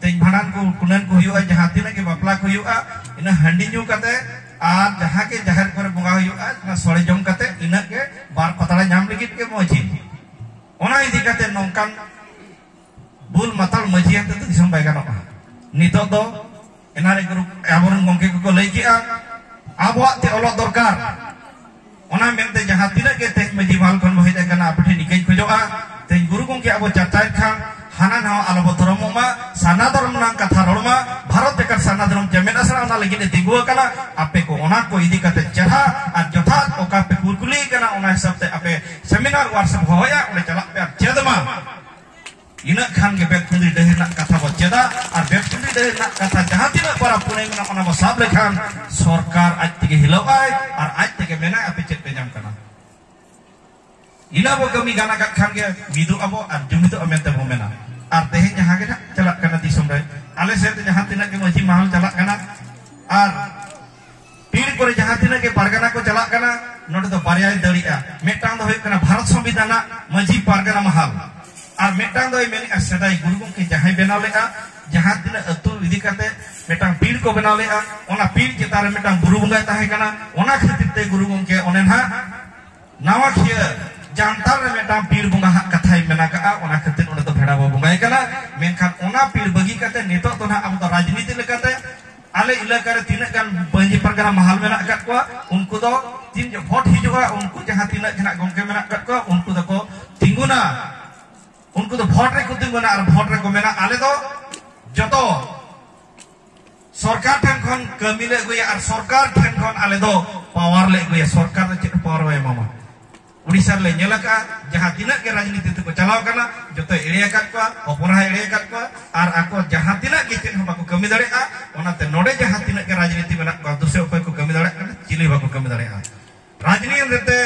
ᱛᱮᱦᱮᱧ ᱵᱷᱟᱸᱰᱟᱱ ᱠᱚ, ᱠᱩᱱᱟᱹᱱ ᱠᱚ ᱦᱩᱭᱩᱜᱼᱟ, ᱡᱟᱦᱟᱸ ᱛᱤᱱᱟᱹᱜ ᱜᱮ ᱵᱟᱯᱞᱟ ᱠᱚ ᱦᱩᱭᱩᱜᱼᱟ, ᱤᱱᱟᱹ ᱦᱟᱺᱰᱤ ᱧᱩ ᱠᱟᱛᱮ ᱟᱨ ᱡᱟᱦᱟᱸ ᱜᱮ ᱡᱟᱦᱮᱨ ᱠᱚᱨᱮ ᱵᱚᱸᱜᱟ ᱦᱩᱭᱩᱜᱼᱟ, ᱚᱱᱟ ᱥᱚᱲᱮ ᱡᱚᱢ ᱠᱟᱛᱮ ᱤᱱᱟᱹᱜ ᱜᱮ ᱵᱟᱨ ᱯᱟᱛᱲᱟ ᱧᱟᱢ ᱞᱟᱹᱜᱤᱫ ᱜᱮ ᱢᱟᱹᱡᱷᱤ᱾ ᱚᱱᱟ ᱤᱫᱤ ᱠᱟᱛᱮ ᱱᱚᱝᱠᱟᱱ ᱵᱩᱞ ᱢᱟᱛᱟᱞ ᱢᱟᱹᱡᱷᱤ ᱟᱛᱮ ᱫᱚ ᱫᱤᱥᱚᱢ ᱵᱟᱭ ᱜᱟᱱᱚᱜᱼᱟ᱾ ᱱᱤᱛᱚᱜ ᱫᱚ ᱮᱱᱟᱨᱮ ᱜᱩᱨᱩ ᱟᱵᱚᱨᱮᱱ ᱜᱚᱢᱠᱮ ᱠᱚᱠᱚ ᱞᱟᱹᱭ ᱠᱮᱜᱼᱟ, ᱟᱵᱚᱣᱟᱜ ᱛᱮ ᱚᱞᱚᱜ ᱫᱚᱨᱠᱟᱨ᱾ ᱚᱱᱟ ᱢᱮᱱᱛᱮ ᱡᱟᱦᱟᱸ ᱛᱤᱱᱟᱹᱜ ᱜᱮ ᱛᱮᱦᱮᱧ ᱢᱟᱹᱡᱷᱤ ᱢᱟᱦᱟᱞ ᱠᱷᱚᱱ ᱵᱚ ᱦᱮᱡ ᱟᱠᱟᱱᱟ, ᱟᱯᱮ ᱴᱷᱮᱱ ᱤᱠᱟᱹᱧ ᱠᱷᱚᱡᱚᱜᱼᱟ, ᱛᱮᱦᱮᱧ ᱜᱩᱨᱩ ᱜᱚᱢᱠᱮ ᱟᱵᱚ ᱪᱟᱨᱪᱟᱭᱮᱫ ᱠᱷᱟᱱ ᱦᱟᱱᱟ ᱱᱟᱣᱟ ᱟᱞᱚ ᱵᱚ ᱫᱷᱚᱨᱚᱢᱚᱜ ᱢᱟ, ᱥᱟᱨᱱᱟ ᱫᱷᱚᱨᱚᱢ ᱨᱮᱱᱟᱜ ᱠᱟᱛᱷᱟ ᱨᱚᱲ ᱢᱟ, ᱵᱷᱟᱨᱚᱛ ᱡᱟᱠᱟᱛ ᱥᱟᱨᱱᱟ ᱫᱷᱚᱨᱚᱢ ᱪᱮᱢᱮᱫ ᱟᱥᱲᱟ ᱚᱱᱟ ᱞᱟᱹᱜᱤᱫ ᱮ ᱛᱤᱸᱜᱩ ᱟᱠᱟᱱᱟ᱾ ᱟᱯᱮ ᱠᱚ ᱚᱱᱟ ᱠᱚ ᱤᱫᱤ ᱠᱟᱛᱮ ᱪᱮᱦᱨᱟ ᱟᱨ ᱡᱚᱛᱷᱟᱛ ᱚᱠᱟ ᱯᱮ ᱠᱩᱞᱠᱩᱞᱤ ᱠᱟᱱᱟ, ᱚᱱᱟ ᱦᱤᱥᱟᱹᱵ ᱛᱮ ᱟᱯᱮ ᱥᱮᱢᱤᱱᱟᱨ ᱣᱟᱨᱠᱥᱚᱯ ᱦᱚᱦᱚᱭᱟ, ᱚᱸᱰᱮ ᱪᱟᱞᱟᱜ ᱯᱮ ᱟᱨ ᱪᱮᱫ ᱢᱟ᱾ ᱤᱱᱟᱹᱜ ᱠᱷᱟᱱ ᱜᱮ ᱵᱮᱛᱠᱩᱸᱫᱽᱨᱤ ᱰᱟᱹᱦᱤ ᱨᱮᱱᱟᱜ ᱠᱟᱛᱷᱟ ᱵᱚ ᱪᱮᱫᱟ᱾ ᱟᱨ ᱵᱮᱛᱠᱩᱸᱫᱽᱨᱤ ᱰᱟᱹᱦᱤ ᱨᱮᱱᱟᱜ ᱠᱟᱛᱷᱟ ᱡᱟᱦᱟᱸ ᱛᱤᱱᱟᱹᱜ ᱯᱟᱨᱟ ᱯᱩᱱᱟᱹᱭ ᱢᱮᱱᱟᱜᱼᱟ, ᱚᱱᱟ ᱵᱚ ᱥᱟᱵ ᱞᱮᱠᱷᱟᱱ ᱥᱚᱨᱠᱟᱨ ᱟᱡ ᱛᱮᱜᱮ ᱦᱤᱞᱟᱹᱜ ᱟᱭ ᱟᱨ ᱟᱡ ᱛᱮᱜᱮ ᱢᱮᱱᱟᱭ, ᱟᱯᱮ ᱪᱮᱫ ᱯᱮ ᱧᱟᱢ ᱠᱟᱱᱟ᱾ ᱤᱱᱟᱹ ᱵᱚ ᱠᱟᱹᱢᱤ ᱜᱟᱱ ᱟᱠᱟᱫ ᱠᱷᱟᱱ ᱜᱮ ᱢᱤᱫᱚᱜ ᱟᱵᱚ ᱟᱨ ᱡᱩᱢᱤᱫᱚᱜᱼᱟ ᱢᱮᱱᱛᱮ ᱵᱚ ᱢᱮᱱᱟ᱾ ᱟᱨ ᱛᱮᱦᱮᱧ ᱡᱟᱦᱟᱸ ᱜᱮ ᱱᱟᱜ ᱪᱟᱞᱟᱜ ᱠᱟᱱᱟ ᱫᱤᱥᱚᱢ ᱨᱮ, ᱟᱞᱮ ᱥᱮᱫ ᱡᱟᱦᱟᱸ ᱛᱤᱱᱟᱹᱜ ᱜᱮ ᱢᱟᱹᱡᱷᱤ ᱢᱟᱦᱟᱞ ᱪᱟᱞᱟᱜ ᱠᱟᱱᱟ, ᱟᱨ ᱯᱤᱲ ᱠᱚᱨᱮ ᱡᱟᱦᱟᱸ ᱛᱤᱱᱟᱹᱜ ᱜᱮ ᱯᱟᱨᱜᱟᱱᱟ ᱠᱚ ᱪᱟᱞᱟᱜ ᱠᱟᱱᱟ, ᱱᱚᱰᱮ ᱫᱚ ᱵᱟᱨᱭᱟᱭ ᱫᱟᱲᱮᱭᱟᱜᱼᱟ᱾ ᱢᱤᱫᱴᱟᱝ ᱫᱚ ᱦᱩᱭᱩᱜ ᱠᱟᱱᱟ ᱵᱷᱟᱨᱚᱛ ᱥᱚᱝᱵᱤᱫᱷᱟᱱ ᱨᱮᱱᱟᱜ ᱢᱟᱹᱡᱷᱤ ᱯᱟᱨᱜᱟᱱᱟ ᱢᱟᱦᱟᱞ, ᱟᱨ ᱢᱤᱫᱴᱟᱝ ᱫᱚᱭ ᱢᱮᱱᱮᱫᱼᱟ ᱥᱮᱫᱟᱭ ᱜᱩᱨᱩ ᱜᱚᱢᱠᱮ ᱡᱟᱦᱟᱸᱭ ᱵᱮᱱᱟᱣ ᱞᱮᱫᱼᱟ, ᱡᱟᱦᱟᱸ ᱛᱤᱱᱟᱹᱜ ᱟᱹᱛᱩ ᱤᱫᱤ ᱠᱟᱛᱮ ᱢᱤᱫᱴᱟᱝ ᱯᱤᱲ ᱠᱚ ᱵᱮᱱᱟᱣ ᱞᱮᱫᱼᱟ, ᱚᱱᱟ ᱯᱤᱲ ᱪᱮᱛᱟᱱ ᱨᱮ ᱢᱤᱫᱴᱟᱝ ᱵᱩᱨᱩ ᱵᱚᱸᱜᱟᱭ ᱛᱟᱦᱮᱸ ᱠᱟᱱᱟ᱾ ᱚᱱᱟ ᱠᱷᱟᱹᱛᱤᱨ ᱛᱮ ᱜᱩᱨᱩ ᱜᱚᱢᱠᱮ ᱚᱱᱮ ᱱᱟᱦᱟᱜ ᱱᱟᱣᱟ ᱠᱷᱤᱭᱟᱹ ᱡᱟᱱᱛᱟᱲ ᱨᱮ ᱢᱤᱫᱴᱟᱝ ᱯᱤᱲ ᱵᱚᱸᱜᱟ ᱦᱟᱜ ᱠᱟᱛᱷᱟᱭ ᱢᱮᱱ ᱟᱠᱟᱜᱼᱟ᱾ ᱚᱱᱟ ᱠᱷᱟᱹᱛᱤᱨ ᱚᱸᱰᱮ ᱫᱚ ᱵᱷᱮᱲᱟ ᱵᱚ ᱵᱚᱸᱜᱟᱭ ᱠᱟᱱᱟ᱾ ᱢᱮᱱᱠᱷᱟᱱ ᱚᱱᱟ ᱯᱤᱲ ᱵᱟᱹᱜᱤ ᱠᱟᱛᱮ ᱱᱤᱛᱚᱜ ᱫᱚ ᱱᱟᱦᱟᱜ ᱟᱵᱚ ᱫᱚ ᱨᱟᱡᱽᱱᱤᱛᱤ ᱞᱮᱠᱟᱛᱮ ᱟᱞᱮ ᱮᱞᱟᱠᱟ ᱨᱮ ᱛᱤᱱᱟᱹᱜ ᱜᱟᱱ ᱢᱟᱹᱡᱷᱤ ᱯᱟᱨᱜᱟᱱᱟ ᱢᱟᱦᱟᱞ ᱢᱮᱱᱟᱜ ᱟᱠᱟᱫ ᱠᱚᱣᱟ, ᱩᱱᱠᱩ ᱫᱚ ᱛᱤᱱ ᱡᱚᱠᱷᱚᱱ ᱵᱷᱳᱴ ᱦᱤᱡᱩᱜᱼᱟ, ᱩᱱᱠᱩ ᱡᱟᱦᱟᱸ ᱛᱤᱱᱟᱹᱜ ᱜᱮ ᱱᱟᱜ ᱜᱚᱢᱠᱮ ᱢᱮᱱᱟᱜ ᱟᱠᱟᱫ ᱠᱚᱣᱟ, ᱩᱱᱠᱩ ᱫᱚᱠᱚ ᱛᱤᱸᱜᱩᱱᱟ᱾ ᱩᱱᱠᱩ ᱫᱚ ᱵᱷᱳᱴ ᱨᱮᱠᱚ ᱛᱤᱸᱜᱩᱱᱟ ᱟᱨ ᱵᱷᱳᱴ ᱨᱮᱠᱚ ᱢᱮᱱᱟ, ᱟᱞᱮ ᱫᱚ ᱡᱚᱛᱚ ᱥᱚᱨᱠᱟᱨ ᱴᱷᱮᱱ ᱠᱷᱚᱱ ᱠᱟᱹᱢᱤ ᱞᱮ ᱟᱹᱜᱩᱭᱟ ᱟᱨ ᱥᱚᱨᱠᱟᱨ ᱴᱷᱮᱱ ᱠᱷᱚᱱ ᱟᱞᱮ ᱫᱚ ᱯᱟᱣᱟᱨ ᱞᱮ ᱟᱹᱜᱩᱭᱟ᱾ ᱥᱚᱨᱠᱟᱨ ᱫᱚ ᱪᱮᱫ ᱯᱟᱣᱟᱨ ᱵᱟᱭ ᱮᱢᱟᱢᱟ᱾ ᱩᱲᱤᱥᱥᱟ ᱨᱮᱞᱮ ᱧᱮᱞ ᱟᱠᱟᱫᱼᱟ, ᱡᱟᱦᱟᱸ ᱛᱤᱱᱟᱹᱜ ᱜᱮ ᱨᱟᱡᱽᱱᱤᱛᱤ ᱛᱮᱠᱚ ᱪᱟᱞᱟᱣ ᱠᱟᱱᱟ, ᱡᱚᱛᱚᱭ ᱮᱲᱮ ᱟᱠᱟᱫ ᱠᱚᱣᱟ, ᱦᱚᱯᱚᱱ ᱦᱚᱸᱭ ᱮᱲᱮ ᱟᱠᱟᱫ ᱠᱚᱣᱟ, ᱟᱨ ᱟᱠᱚ ᱡᱟᱦᱟᱸ ᱛᱤᱱᱟᱹᱜ ᱜᱮ ᱪᱮᱫ ᱦᱚᱸ ᱵᱟᱠᱚ ᱠᱟᱹᱢᱤ ᱫᱟᱲᱮᱭᱟᱜᱼᱟ᱾ ᱚᱱᱟᱛᱮ ᱱᱚᱰᱮ ᱡᱟᱦᱟᱸ ᱛᱤᱱᱟᱹᱜ ᱜᱮ ᱨᱟᱡᱽᱱᱤᱛᱤ ᱢᱮᱱᱟᱜ ᱠᱚᱣᱟ, ᱫᱩᱥᱨᱟ ᱚᱠᱚᱭ ᱠᱚ ᱠᱟᱹᱢᱤ ᱫᱟᱲᱮᱭᱟᱜ ᱠᱟᱱᱟ, ᱪᱤᱞᱤ ᱵᱟᱠᱚ ᱠᱟᱹᱢᱤ ᱫᱟᱲᱮᱭᱟᱜᱼᱟ᱾ ᱨᱟᱡᱽᱱᱤᱛᱤ ᱛᱮ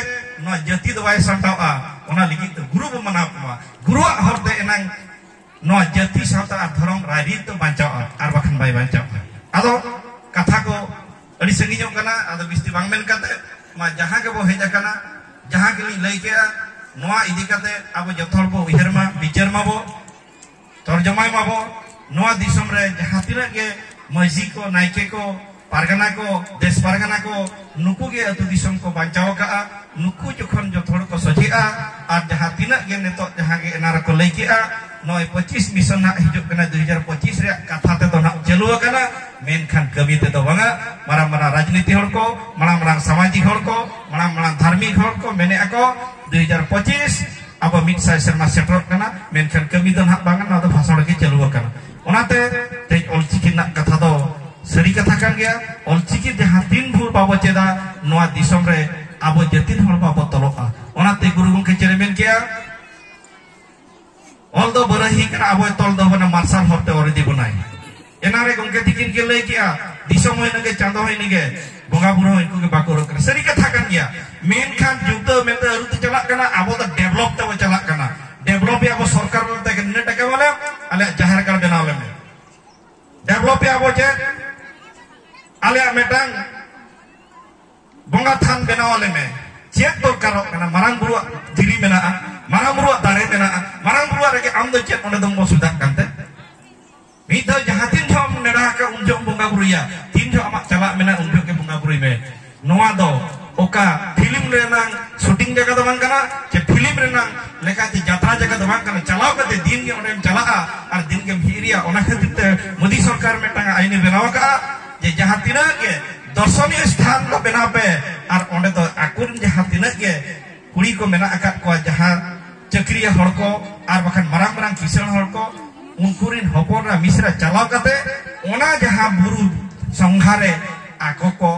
ᱱᱚᱣᱟ ᱡᱟᱹᱛᱤ ᱫᱚ ᱵᱟᱭ ᱥᱟᱢᱴᱟᱣᱼᱟ᱾ ᱚᱱᱟ ᱞᱟᱹᱜᱤᱫ ᱛᱮ ᱜᱩᱨᱩ ᱵᱚ ᱢᱟᱱᱟᱣ ᱠᱚᱣᱟ᱾ ᱜᱩᱨᱩᱣᱟᱜ ᱦᱚᱨ ᱛᱮ ᱮᱱᱟᱝ ᱱᱚᱣᱟ ᱡᱟᱹᱛᱤ, ᱥᱟᱶᱛᱟ ᱟᱨ ᱫᱷᱚᱨᱚᱢ ᱨᱟᱭᱨᱤᱛ ᱫᱚ ᱵᱟᱧᱪᱟᱣᱼᱟ, ᱟᱨ ᱵᱟᱠᱷᱟᱱ ᱵᱟᱭ ᱵᱟᱧᱪᱟᱣᱼᱟ᱾ ᱟᱫᱚ ᱠᱟᱛᱷᱟ ᱠᱚ ᱟᱹᱰᱤ ᱥᱟᱺᱜᱤᱧᱚᱜ ᱠᱟᱱᱟ᱾ ᱟᱫᱚ ᱵᱤᱥᱛᱤ ᱵᱟᱝ ᱢᱮᱱ ᱠᱟᱛᱮ, ᱢᱟ ᱡᱟᱦᱟᱸ ᱜᱮᱵᱚ ᱦᱮᱡ ᱟᱠᱟᱱᱟ, ᱡᱟᱦᱟᱸ ᱜᱮᱞᱤᱧ ᱞᱟᱹᱭ ᱠᱮᱜᱼᱟ, ᱱᱚᱣᱟ ᱤᱫᱤ ᱠᱟᱛᱮ ᱟᱵᱚ ᱡᱚᱛᱚ ᱦᱚᱲ ᱵᱚ ᱩᱭᱦᱟᱹᱨ ᱢᱟ, ᱵᱤᱪᱟᱹᱨ ᱢᱟᱵᱚ, ᱛᱚᱨᱡᱚᱢᱟᱭ ᱢᱟᱵᱚ᱾ ᱱᱚᱣᱟ ᱫᱤᱥᱚᱢ ᱨᱮ ᱡᱟᱦᱟᱸ ᱛᱤᱱᱟᱹᱜ ᱜᱮ ᱢᱟᱹᱡᱷᱤ ᱠᱚ, ᱱᱟᱭᱠᱮ ᱠᱚ, ᱯᱟᱨᱜᱟᱱᱟ ᱠᱚ, ᱫᱮᱥ ᱯᱟᱨᱜᱟᱱᱟ ᱠᱚ, ᱱᱩᱠᱩ ᱜᱮ ᱟᱹᱛᱩ ᱫᱤᱥᱚᱢ ᱠᱚ ᱵᱟᱧᱪᱟᱣ ᱟᱠᱟᱫᱼᱟ᱾ ᱱᱩᱠᱩ ᱡᱚᱠᱷᱚᱱ ᱡᱚᱛᱚ ᱦᱚᱲ ᱠᱚ ᱥᱚᱡᱷᱮᱜᱼᱟ, ᱟᱨ ᱡᱟᱦᱟᱸ ᱛᱤᱱᱟᱹᱜ ᱜᱮ ᱱᱤᱛᱚᱜ ᱡᱟᱦᱟᱸ ᱜᱮ ᱮᱱᱟ ᱨᱮᱠᱚ ᱞᱟᱹᱭ ᱠᱮᱜᱼᱟ, ᱱᱚᱜᱼᱚᱭ ᱯᱚᱸᱪᱤᱥ mission ᱦᱟᱸᱜ ᱦᱤᱡᱩᱜ ᱠᱟᱱᱟ, ᱫᱩ ᱦᱟᱡᱟᱨ ᱯᱚᱸᱪᱤᱥ ᱨᱮᱭᱟᱜ ᱠᱟᱛᱷᱟ ᱛᱮᱫᱚ ᱱᱟᱜ ᱪᱟᱹᱞᱩ ᱟᱠᱟᱱᱟ, ᱢᱮᱱᱠᱷᱟᱱ ᱠᱟᱹᱢᱤ ᱛᱮᱫᱚ ᱵᱟᱝᱟ᱾ ᱢᱟᱨᱟᱝ ᱢᱟᱨᱟᱝ ᱨᱟᱡᱽᱱᱤᱛᱤ ᱦᱚᱲ ᱠᱚ, ᱢᱟᱨᱟᱝ ᱢᱟᱨᱟᱝ ᱥᱟᱢᱟᱡᱤᱠ ᱦᱚᱲ ᱠᱚ, ᱢᱟᱨᱟᱝ ᱢᱟᱨᱟᱝ ᱫᱷᱟᱨᱢᱤᱠ ᱦᱚᱲ ᱠᱚ ᱢᱮᱱᱮᱫ ᱟᱠᱚ, ᱫᱩ ᱦᱟᱡᱟᱨ ᱯᱚᱸᱪᱤᱥ ᱟᱵᱚ ᱢᱤᱫ ᱥᱟᱭ ᱥᱮᱨᱢᱟ ᱥᱮᱴᱮᱨᱚᱜ ᱠᱟᱱᱟ, ᱢᱮᱱᱠᱷᱟᱱ ᱠᱟᱹᱢᱤ ᱫᱚ ᱱᱟᱦᱟᱜ ᱵᱟᱝᱟ, ᱱᱚᱣᱟ ᱫᱚ ᱵᱷᱟᱥᱚᱬ ᱜᱮ ᱪᱟᱹᱞᱩ ᱟᱠᱟᱱᱟ᱾ ᱚᱱᱟᱛᱮ ᱛᱮᱦᱮᱧ ᱚᱞᱪᱤᱠᱤ ᱨᱮᱱᱟᱜ ᱠᱟᱛᱷᱟ ᱫᱚ ᱥᱟᱹᱨᱤ ᱠᱟᱛᱷᱟ ᱠᱟᱱ ᱜᱮᱭᱟ᱾ ᱚᱞᱪᱤᱠᱤ ᱡᱟᱦᱟᱸ ᱛᱤᱱ ᱵᱷᱳᱨ ᱵᱟᱵᱚ ᱪᱮᱫᱟ, ᱱᱚᱣᱟ ᱫᱤᱥᱚᱢ ᱨᱮ ᱟᱵᱚ ᱡᱟᱹᱛᱤ ᱦᱚᱲ ᱵᱟᱵᱚ ᱛᱚᱞᱚᱜᱼᱟ᱾ ᱚᱱᱟᱛᱮ ᱜᱩᱨᱩ ᱜᱚᱢᱠᱮ ᱪᱮᱫ ᱮ ᱢᱮᱱ ᱠᱮᱜᱼᱟ? ᱚᱞ ᱫᱚ ᱵᱟᱹᱨᱟᱹᱦᱤ ᱠᱟᱱᱟ, ᱟᱵᱚᱭ ᱛᱚᱞ ᱫᱚᱦᱚ ᱵᱚᱱᱟ, ᱢᱟᱨᱥᱟᱞ ᱦᱚᱨᱛᱮ ᱚᱨ ᱤᱫᱤ ᱵᱚᱱᱟᱭ᱾ ᱮᱱᱟᱝ ᱨᱮ ᱜᱚᱢᱠᱮ ᱛᱤᱠᱤᱱ ᱠᱤᱱ ᱞᱟᱹᱭ ᱠᱮᱜᱼᱟ, ᱫᱤᱥᱚᱢ ᱦᱚᱸ ᱤᱱᱟᱹᱜᱮ, ᱪᱟᱸᱫᱚ ᱦᱚᱸ ᱤᱱᱟᱹᱜᱮ, ᱵᱚᱸᱜᱟ ᱵᱩᱨᱩ ᱦᱚᱸ ᱤᱱᱠᱩ ᱜᱮ ᱵᱟᱠᱚ ᱩᱨᱩᱜ ᱠᱟᱱᱟ᱾ ᱥᱟᱹᱨᱤ ᱠᱟᱛᱷᱟ ᱠᱟᱱ ᱜᱮᱭᱟ, ᱢᱮᱱᱠᱷᱟᱱ ᱡᱩᱜᱽ ᱫᱚ ᱢᱮᱱᱛᱮ ᱟᱹᱨᱩ ᱛᱮ ᱪᱟᱞᱟᱜ ᱠᱟᱱᱟ, ᱟᱵᱚ ᱫᱚ ᱰᱮᱵᱷᱞᱚᱯ ᱛᱮᱵᱚ ᱪᱟᱞᱟᱜ ᱠᱟᱱᱟ᱾ ᱰᱮᱵᱷᱞᱚᱯ ᱮ ᱟᱵᱚ ᱥᱚᱨᱠᱟᱨ ᱢᱮᱱᱛᱮ ᱜᱮ ᱱᱤᱱᱟᱹᱜ ᱴᱟᱠᱟ ᱮᱢᱟ ᱞᱮᱢ, ᱟᱞᱮᱭᱟᱜ ᱡᱟᱦᱮᱨ ᱜᱟᱲ ᱵᱮᱱᱟᱣ ᱟᱞᱮ ᱢᱮ᱾ ᱰᱮᱵᱷᱞᱚᱯ ᱮ ᱟᱵᱚ ᱪᱮᱫ? ᱟᱞᱮᱭᱟᱜ ᱢᱤᱫᱴᱟᱝ ᱵᱚᱸᱜᱟ ᱛᱷᱟᱱ ᱵᱮᱱᱟᱣ ᱟᱞᱮ ᱢᱮ᱾ ᱪᱮᱫ ᱫᱚᱨᱠᱟᱨᱚᱜ ᱠᱟᱱᱟ? ᱢᱟᱨᱟᱝ ᱵᱩᱨᱩᱣᱟᱜ ᱫᱷᱤᱨᱤ ᱢᱮᱱᱟᱜᱼᱟ, ᱢᱟᱨᱟᱝ ᱵᱩᱨᱩᱣᱟᱜ ᱫᱟᱲᱮ ᱢᱮᱱᱟᱜᱼᱟ, ᱢᱟᱨᱟᱝ ᱵᱩᱨᱩᱣᱟᱜ ᱨᱮᱜᱮ ᱟᱢ ᱫᱚ ᱪᱮᱫ ᱚᱸᱰᱮ ᱫᱚᱢ ᱚᱥᱩᱵᱤᱫᱷᱟᱜ ᱠᱟᱱᱛᱮ? ᱢᱤᱫ ᱫᱷᱟᱣ ᱡᱟᱦᱟᱸ ᱛᱤᱱ ᱡᱚᱦᱚᱜ ᱮᱢ ᱱᱮᱰᱟ ᱟᱠᱟᱫ, ᱩᱱ ᱡᱚᱦᱚᱜ ᱮᱢ ᱵᱚᱸᱜᱟ ᱵᱩᱨᱩᱭᱟ᱾ ᱛᱤᱱ ᱡᱚᱦᱚᱜ ᱟᱢᱟᱜ ᱪᱟᱞᱟᱜ ᱢᱮᱱᱟᱜᱼᱟ, ᱩᱱ ᱡᱚᱦᱚᱜ ᱜᱮ ᱵᱚᱸᱜᱟ ᱵᱩᱨᱩᱭ ᱢᱮ᱾ ᱱᱚᱣᱟ ᱫᱚ ᱚᱠᱟ ᱯᱷᱤᱞᱢ ᱨᱮᱱᱟᱝ ᱥᱩᱴᱤᱝ ᱡᱟᱭᱜᱟ ᱫᱚ ᱵᱟᱝ ᱠᱟᱱᱟ, ᱪᱮ ᱯᱷᱤᱞᱢ ᱨᱮᱱᱟᱝ ᱞᱮᱠᱟᱛᱮ ᱡᱟᱛᱨᱟ ᱡᱟᱭᱜᱟ ᱫᱚ ᱵᱟᱝ ᱠᱟᱱᱟ᱾ ᱪᱟᱞᱟᱣ ᱠᱟᱛᱮ ᱫᱤᱱ ᱜᱮ ᱚᱸᱰᱮᱢ ᱪᱟᱞᱟᱜᱼᱟ ᱟᱨ ᱫᱤᱱ ᱜᱮᱢ ᱦᱤᱨᱤᱭᱟ᱾ ᱚᱱᱟ ᱠᱷᱟᱹᱛᱤᱨ ᱛᱮ ᱢᱳᱫᱤ ᱥᱚᱨᱠᱟᱨ ᱢᱤᱫᱴᱟᱝ ᱟᱭᱤᱱᱮ ᱵᱮᱱᱟᱣ ᱟᱠᱟᱫᱼᱟ ᱡᱮ ᱡᱟᱦᱟᱸ ᱛᱤᱱᱟᱹᱜ ᱜᱮ ᱫᱚᱨᱥᱚᱱᱤᱭᱚ ᱥᱛᱷᱟᱱ ᱫᱚ ᱵᱮᱱᱟᱣ ᱯᱮ, ᱟᱨ ᱚᱸᱰᱮ ᱫᱚ ᱟᱠᱚᱨᱮᱱ ᱡᱟᱦᱟᱸ ᱛᱤᱱᱟᱹᱜ ᱜᱮ ᱠᱩᱲᱤ ᱠᱚ ᱢᱮᱱᱟᱜ ᱟᱠᱟᱫ ᱠᱚᱣᱟ, ᱡᱟᱦᱟᱸ ᱪᱟᱹᱠᱨᱤᱭᱟᱹ ᱦᱚᱲ ᱠᱚ ᱟᱨ ᱵᱟᱠᱷᱟᱱ ᱢᱟᱨᱟᱝ ᱢᱟᱨᱟᱝ ᱠᱤᱥᱟᱹᱬ ᱦᱚᱲ ᱠᱚ, ᱩᱱᱠᱩ ᱨᱤᱱ ᱦᱚᱯᱚᱱ ᱮᱨᱟ ᱢᱤᱥᱨᱟ ᱪᱟᱞᱟᱣ ᱠᱟᱛᱮ ᱚᱱᱟ ᱡᱟᱦᱟᱸ ᱵᱩᱨᱩ ᱥᱚᱝᱜᱷᱟ ᱨᱮ ᱟᱠᱚ ᱠᱚ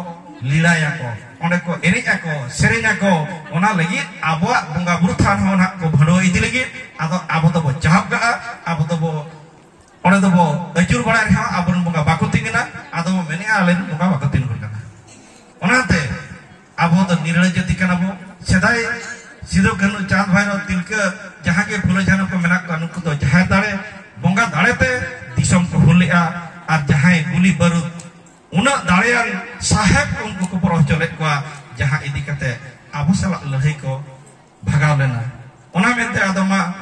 ᱞᱤᱲᱟᱭᱟᱠᱚ, ᱚᱸᱰᱮ ᱠᱚ ᱮᱱᱮᱡ ᱟᱠᱚ, ᱥᱮᱨᱮᱧ ᱟᱠᱚ᱾ ᱚᱱᱟ ᱞᱟᱹᱜᱤᱫ ᱟᱵᱚᱣᱟᱜ ᱵᱚᱸᱜᱟ ᱵᱩᱨᱩ ᱛᱷᱟᱱ ᱦᱚᱸ ᱱᱟᱦᱟᱜ ᱠᱚ ᱵᱷᱟᱹᱲᱣᱟᱹ ᱤᱫᱤ ᱞᱟᱹᱜᱤᱫ᱾ ᱟᱫᱚ ᱟᱵᱚ ᱫᱚᱵᱚ ᱪᱟᱦᱟᱵ ᱠᱟᱜᱼᱟ, ᱟᱵᱚ ᱫᱚᱵᱚ ᱚᱸᱰᱮ ᱫᱚᱵᱚ ᱟᱹᱪᱩᱨ ᱵᱟᱲᱟᱭ ᱨᱮᱦᱚᱸ ᱟᱵᱚᱨᱮᱱ ᱵᱚᱸᱜᱟ ᱵᱟᱠᱚ ᱛᱤᱸᱜᱩᱱᱟ, ᱟᱫᱚ ᱵᱚ ᱢᱮᱱᱮᱜᱼᱟ ᱟᱞᱮᱨᱮᱱ ᱵᱚᱸᱜᱟ ᱵᱟᱠᱚ ᱛᱤᱸᱜᱩᱱ ᱠᱟᱱᱟ᱾ ᱚᱱᱟᱛᱮ ᱟᱵᱚ ᱫᱚ ᱱᱤᱨᱞᱟᱹ ᱡᱟᱹᱛᱤ ᱠᱟᱱᱟ ᱵᱚ᱾ ᱥᱮᱫᱟᱭ ᱥᱤᱫᱩ, ᱠᱟᱹᱱᱦᱩ, ᱪᱟᱸᱫᱽ, ᱵᱷᱟᱭᱨᱚ, ᱛᱤᱞᱠᱟᱹ, ᱡᱟᱦᱟᱸ ᱜᱮ ᱯᱷᱩᱞᱳ, ᱡᱷᱟᱱᱚ ᱠᱚ ᱢᱮᱱᱟᱜ ᱠᱚᱣᱟ, ᱱᱩᱠᱩ ᱫᱚ ᱡᱟᱦᱮᱨ ᱫᱟᱲᱮ, ᱵᱚᱸᱜᱟ ᱫᱟᱲᱮ ᱛᱮ ᱫᱤᱥᱚᱢ ᱠᱚ ᱦᱩᱞ ᱞᱮᱜᱼᱟ᱾ ᱟᱨ ᱡᱟᱦᱟᱸᱭ ᱜᱩᱞᱤ ᱵᱟᱹᱨᱩᱫ ᱩᱱᱟᱹᱜ ᱫᱟᱲᱮᱭᱟᱱ ᱥᱟᱦᱮᱵ ᱠᱚ ᱩᱱᱠᱩ ᱠᱚ ᱵᱚᱨᱚ ᱦᱚᱪᱚ ᱞᱮᱫ ᱠᱚᱣᱟ, ᱡᱟᱦᱟᱸ ᱤᱫᱤ ᱠᱟᱛᱮ ᱟᱵᱚ ᱥᱟᱞᱟᱜ ᱞᱟᱹᱲᱦᱟᱹᱭ ᱠᱚ ᱵᱷᱟᱜᱟᱣ ᱞᱮᱱᱟ᱾ ᱚᱱᱟ ᱢᱮᱱᱛᱮ ᱟᱫᱚ ᱢᱟ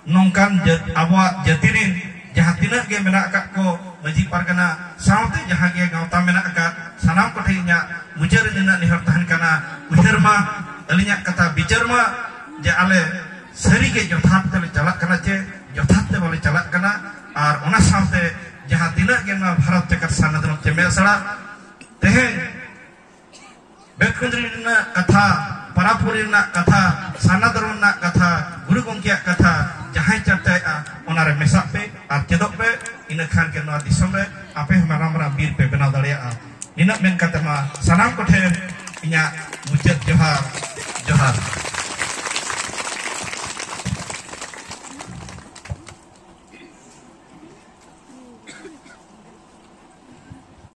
ᱱᱚᱝᱠᱟᱱ ᱡᱟᱹᱛ, ᱟᱵᱚᱣᱟᱜ ᱡᱟᱹᱛᱤ ᱨᱤᱱ ᱡᱟᱦᱟᱸ ᱛᱤᱱᱟᱹᱜ ᱜᱮ ᱢᱮᱱᱟᱜ ᱟᱠᱟᱫ ᱠᱚ ᱢᱟᱹᱡᱷᱤ ᱯᱟᱨᱜᱟᱱᱟ ᱥᱟᱶᱛᱮ ᱡᱟᱦᱟᱸ ᱜᱮ ᱜᱟᱶᱛᱟ ᱢᱮᱱᱟᱜ ᱟᱠᱟᱫ, ᱥᱟᱱᱟᱢ ᱠᱚᱴᱷᱮᱱ ᱤᱧᱟᱹᱜ ᱢᱩᱪᱟᱹᱫ ᱨᱮ ᱱᱤᱱᱟᱹᱜ ᱱᱮᱦᱚᱨ ᱛᱟᱦᱮᱱ ᱠᱟᱱᱟ, ᱩᱭᱦᱟᱹᱨ ᱢᱟ, ᱟᱹᱞᱤᱧᱟᱜ ᱠᱟᱛᱷᱟ ᱵᱤᱪᱟᱹᱨ ᱢᱟ, ᱡᱮ ᱟᱞᱮ ᱥᱟᱹᱨᱤᱜᱮ ᱡᱚᱛᱷᱟᱛ ᱛᱮᱞᱮ ᱪᱟᱞᱟᱜ ᱠᱟᱱᱟ ᱪᱮ ᱡᱚᱛᱷᱟᱛ ᱛᱮ ᱵᱟᱞᱮ ᱪᱟᱞᱟᱜ ᱠᱟᱱᱟ᱾ ᱟᱨ ᱚᱱᱟ ᱥᱟᱶᱛᱮ ᱡᱟᱦᱟᱸ ᱛᱤᱱᱟᱹᱜ ᱜᱮ ᱱᱚᱣᱟ ᱵᱷᱟᱨᱚᱛ ᱡᱟᱠᱟᱛ ᱥᱟᱨᱱᱟ ᱫᱷᱚᱨᱚᱢ ᱪᱮᱢᱮᱫ ᱟᱥᱲᱟ ᱛᱮᱦᱮᱧ ᱵᱮᱫ ᱠᱩᱸᱫᱽᱨᱤ ᱨᱮᱱᱟᱜ ᱠᱟᱛᱷᱟ, ᱯᱟᱨᱟᱯᱩᱨᱤ ᱨᱮᱱᱟᱜ ᱠᱟᱛᱷᱟ, ᱥᱟᱨᱱᱟ ᱫᱷᱚᱨᱚᱢ ᱨᱮᱱᱟᱜ ᱠᱟᱛᱷᱟ, ᱜᱩᱨᱩ ᱜᱚᱢᱠᱮᱭᱟᱜ ᱠᱟᱛᱷᱟ ᱡᱟᱦᱟᱸᱭ ᱪᱟᱨᱪᱟᱭᱮᱫᱼᱟ, ᱚᱱᱟᱨᱮ ᱢᱮᱥᱟᱜ ᱯᱮ ᱟᱨ ᱪᱮᱫᱚᱜ ᱯᱮ᱾ ᱤᱱᱟᱹ ᱠᱷᱟᱱ ᱜᱮ ᱱᱚᱣᱟ ᱫᱤᱥᱚᱢ ᱨᱮ ᱟᱯᱮ ᱦᱚᱸ ᱢᱟᱨᱟᱝ ᱢᱟᱨᱟᱝ ᱵᱤᱨ ᱯᱮ ᱵᱮᱱᱟᱣ ᱫᱟᱲᱮᱭᱟᱜᱼᱟ᱾ ᱱᱤᱱᱟᱹᱜ ᱢᱮᱱ ᱠᱟᱛᱮ ᱢᱟ ᱥᱟᱱᱟᱢ ᱠᱚᱴᱷᱮᱱ ᱤᱧᱟᱹᱜ ᱢᱩᱪᱟᱹᱫ ᱡᱚᱦᱟᱨ, ᱡᱚᱦᱟᱨ᱾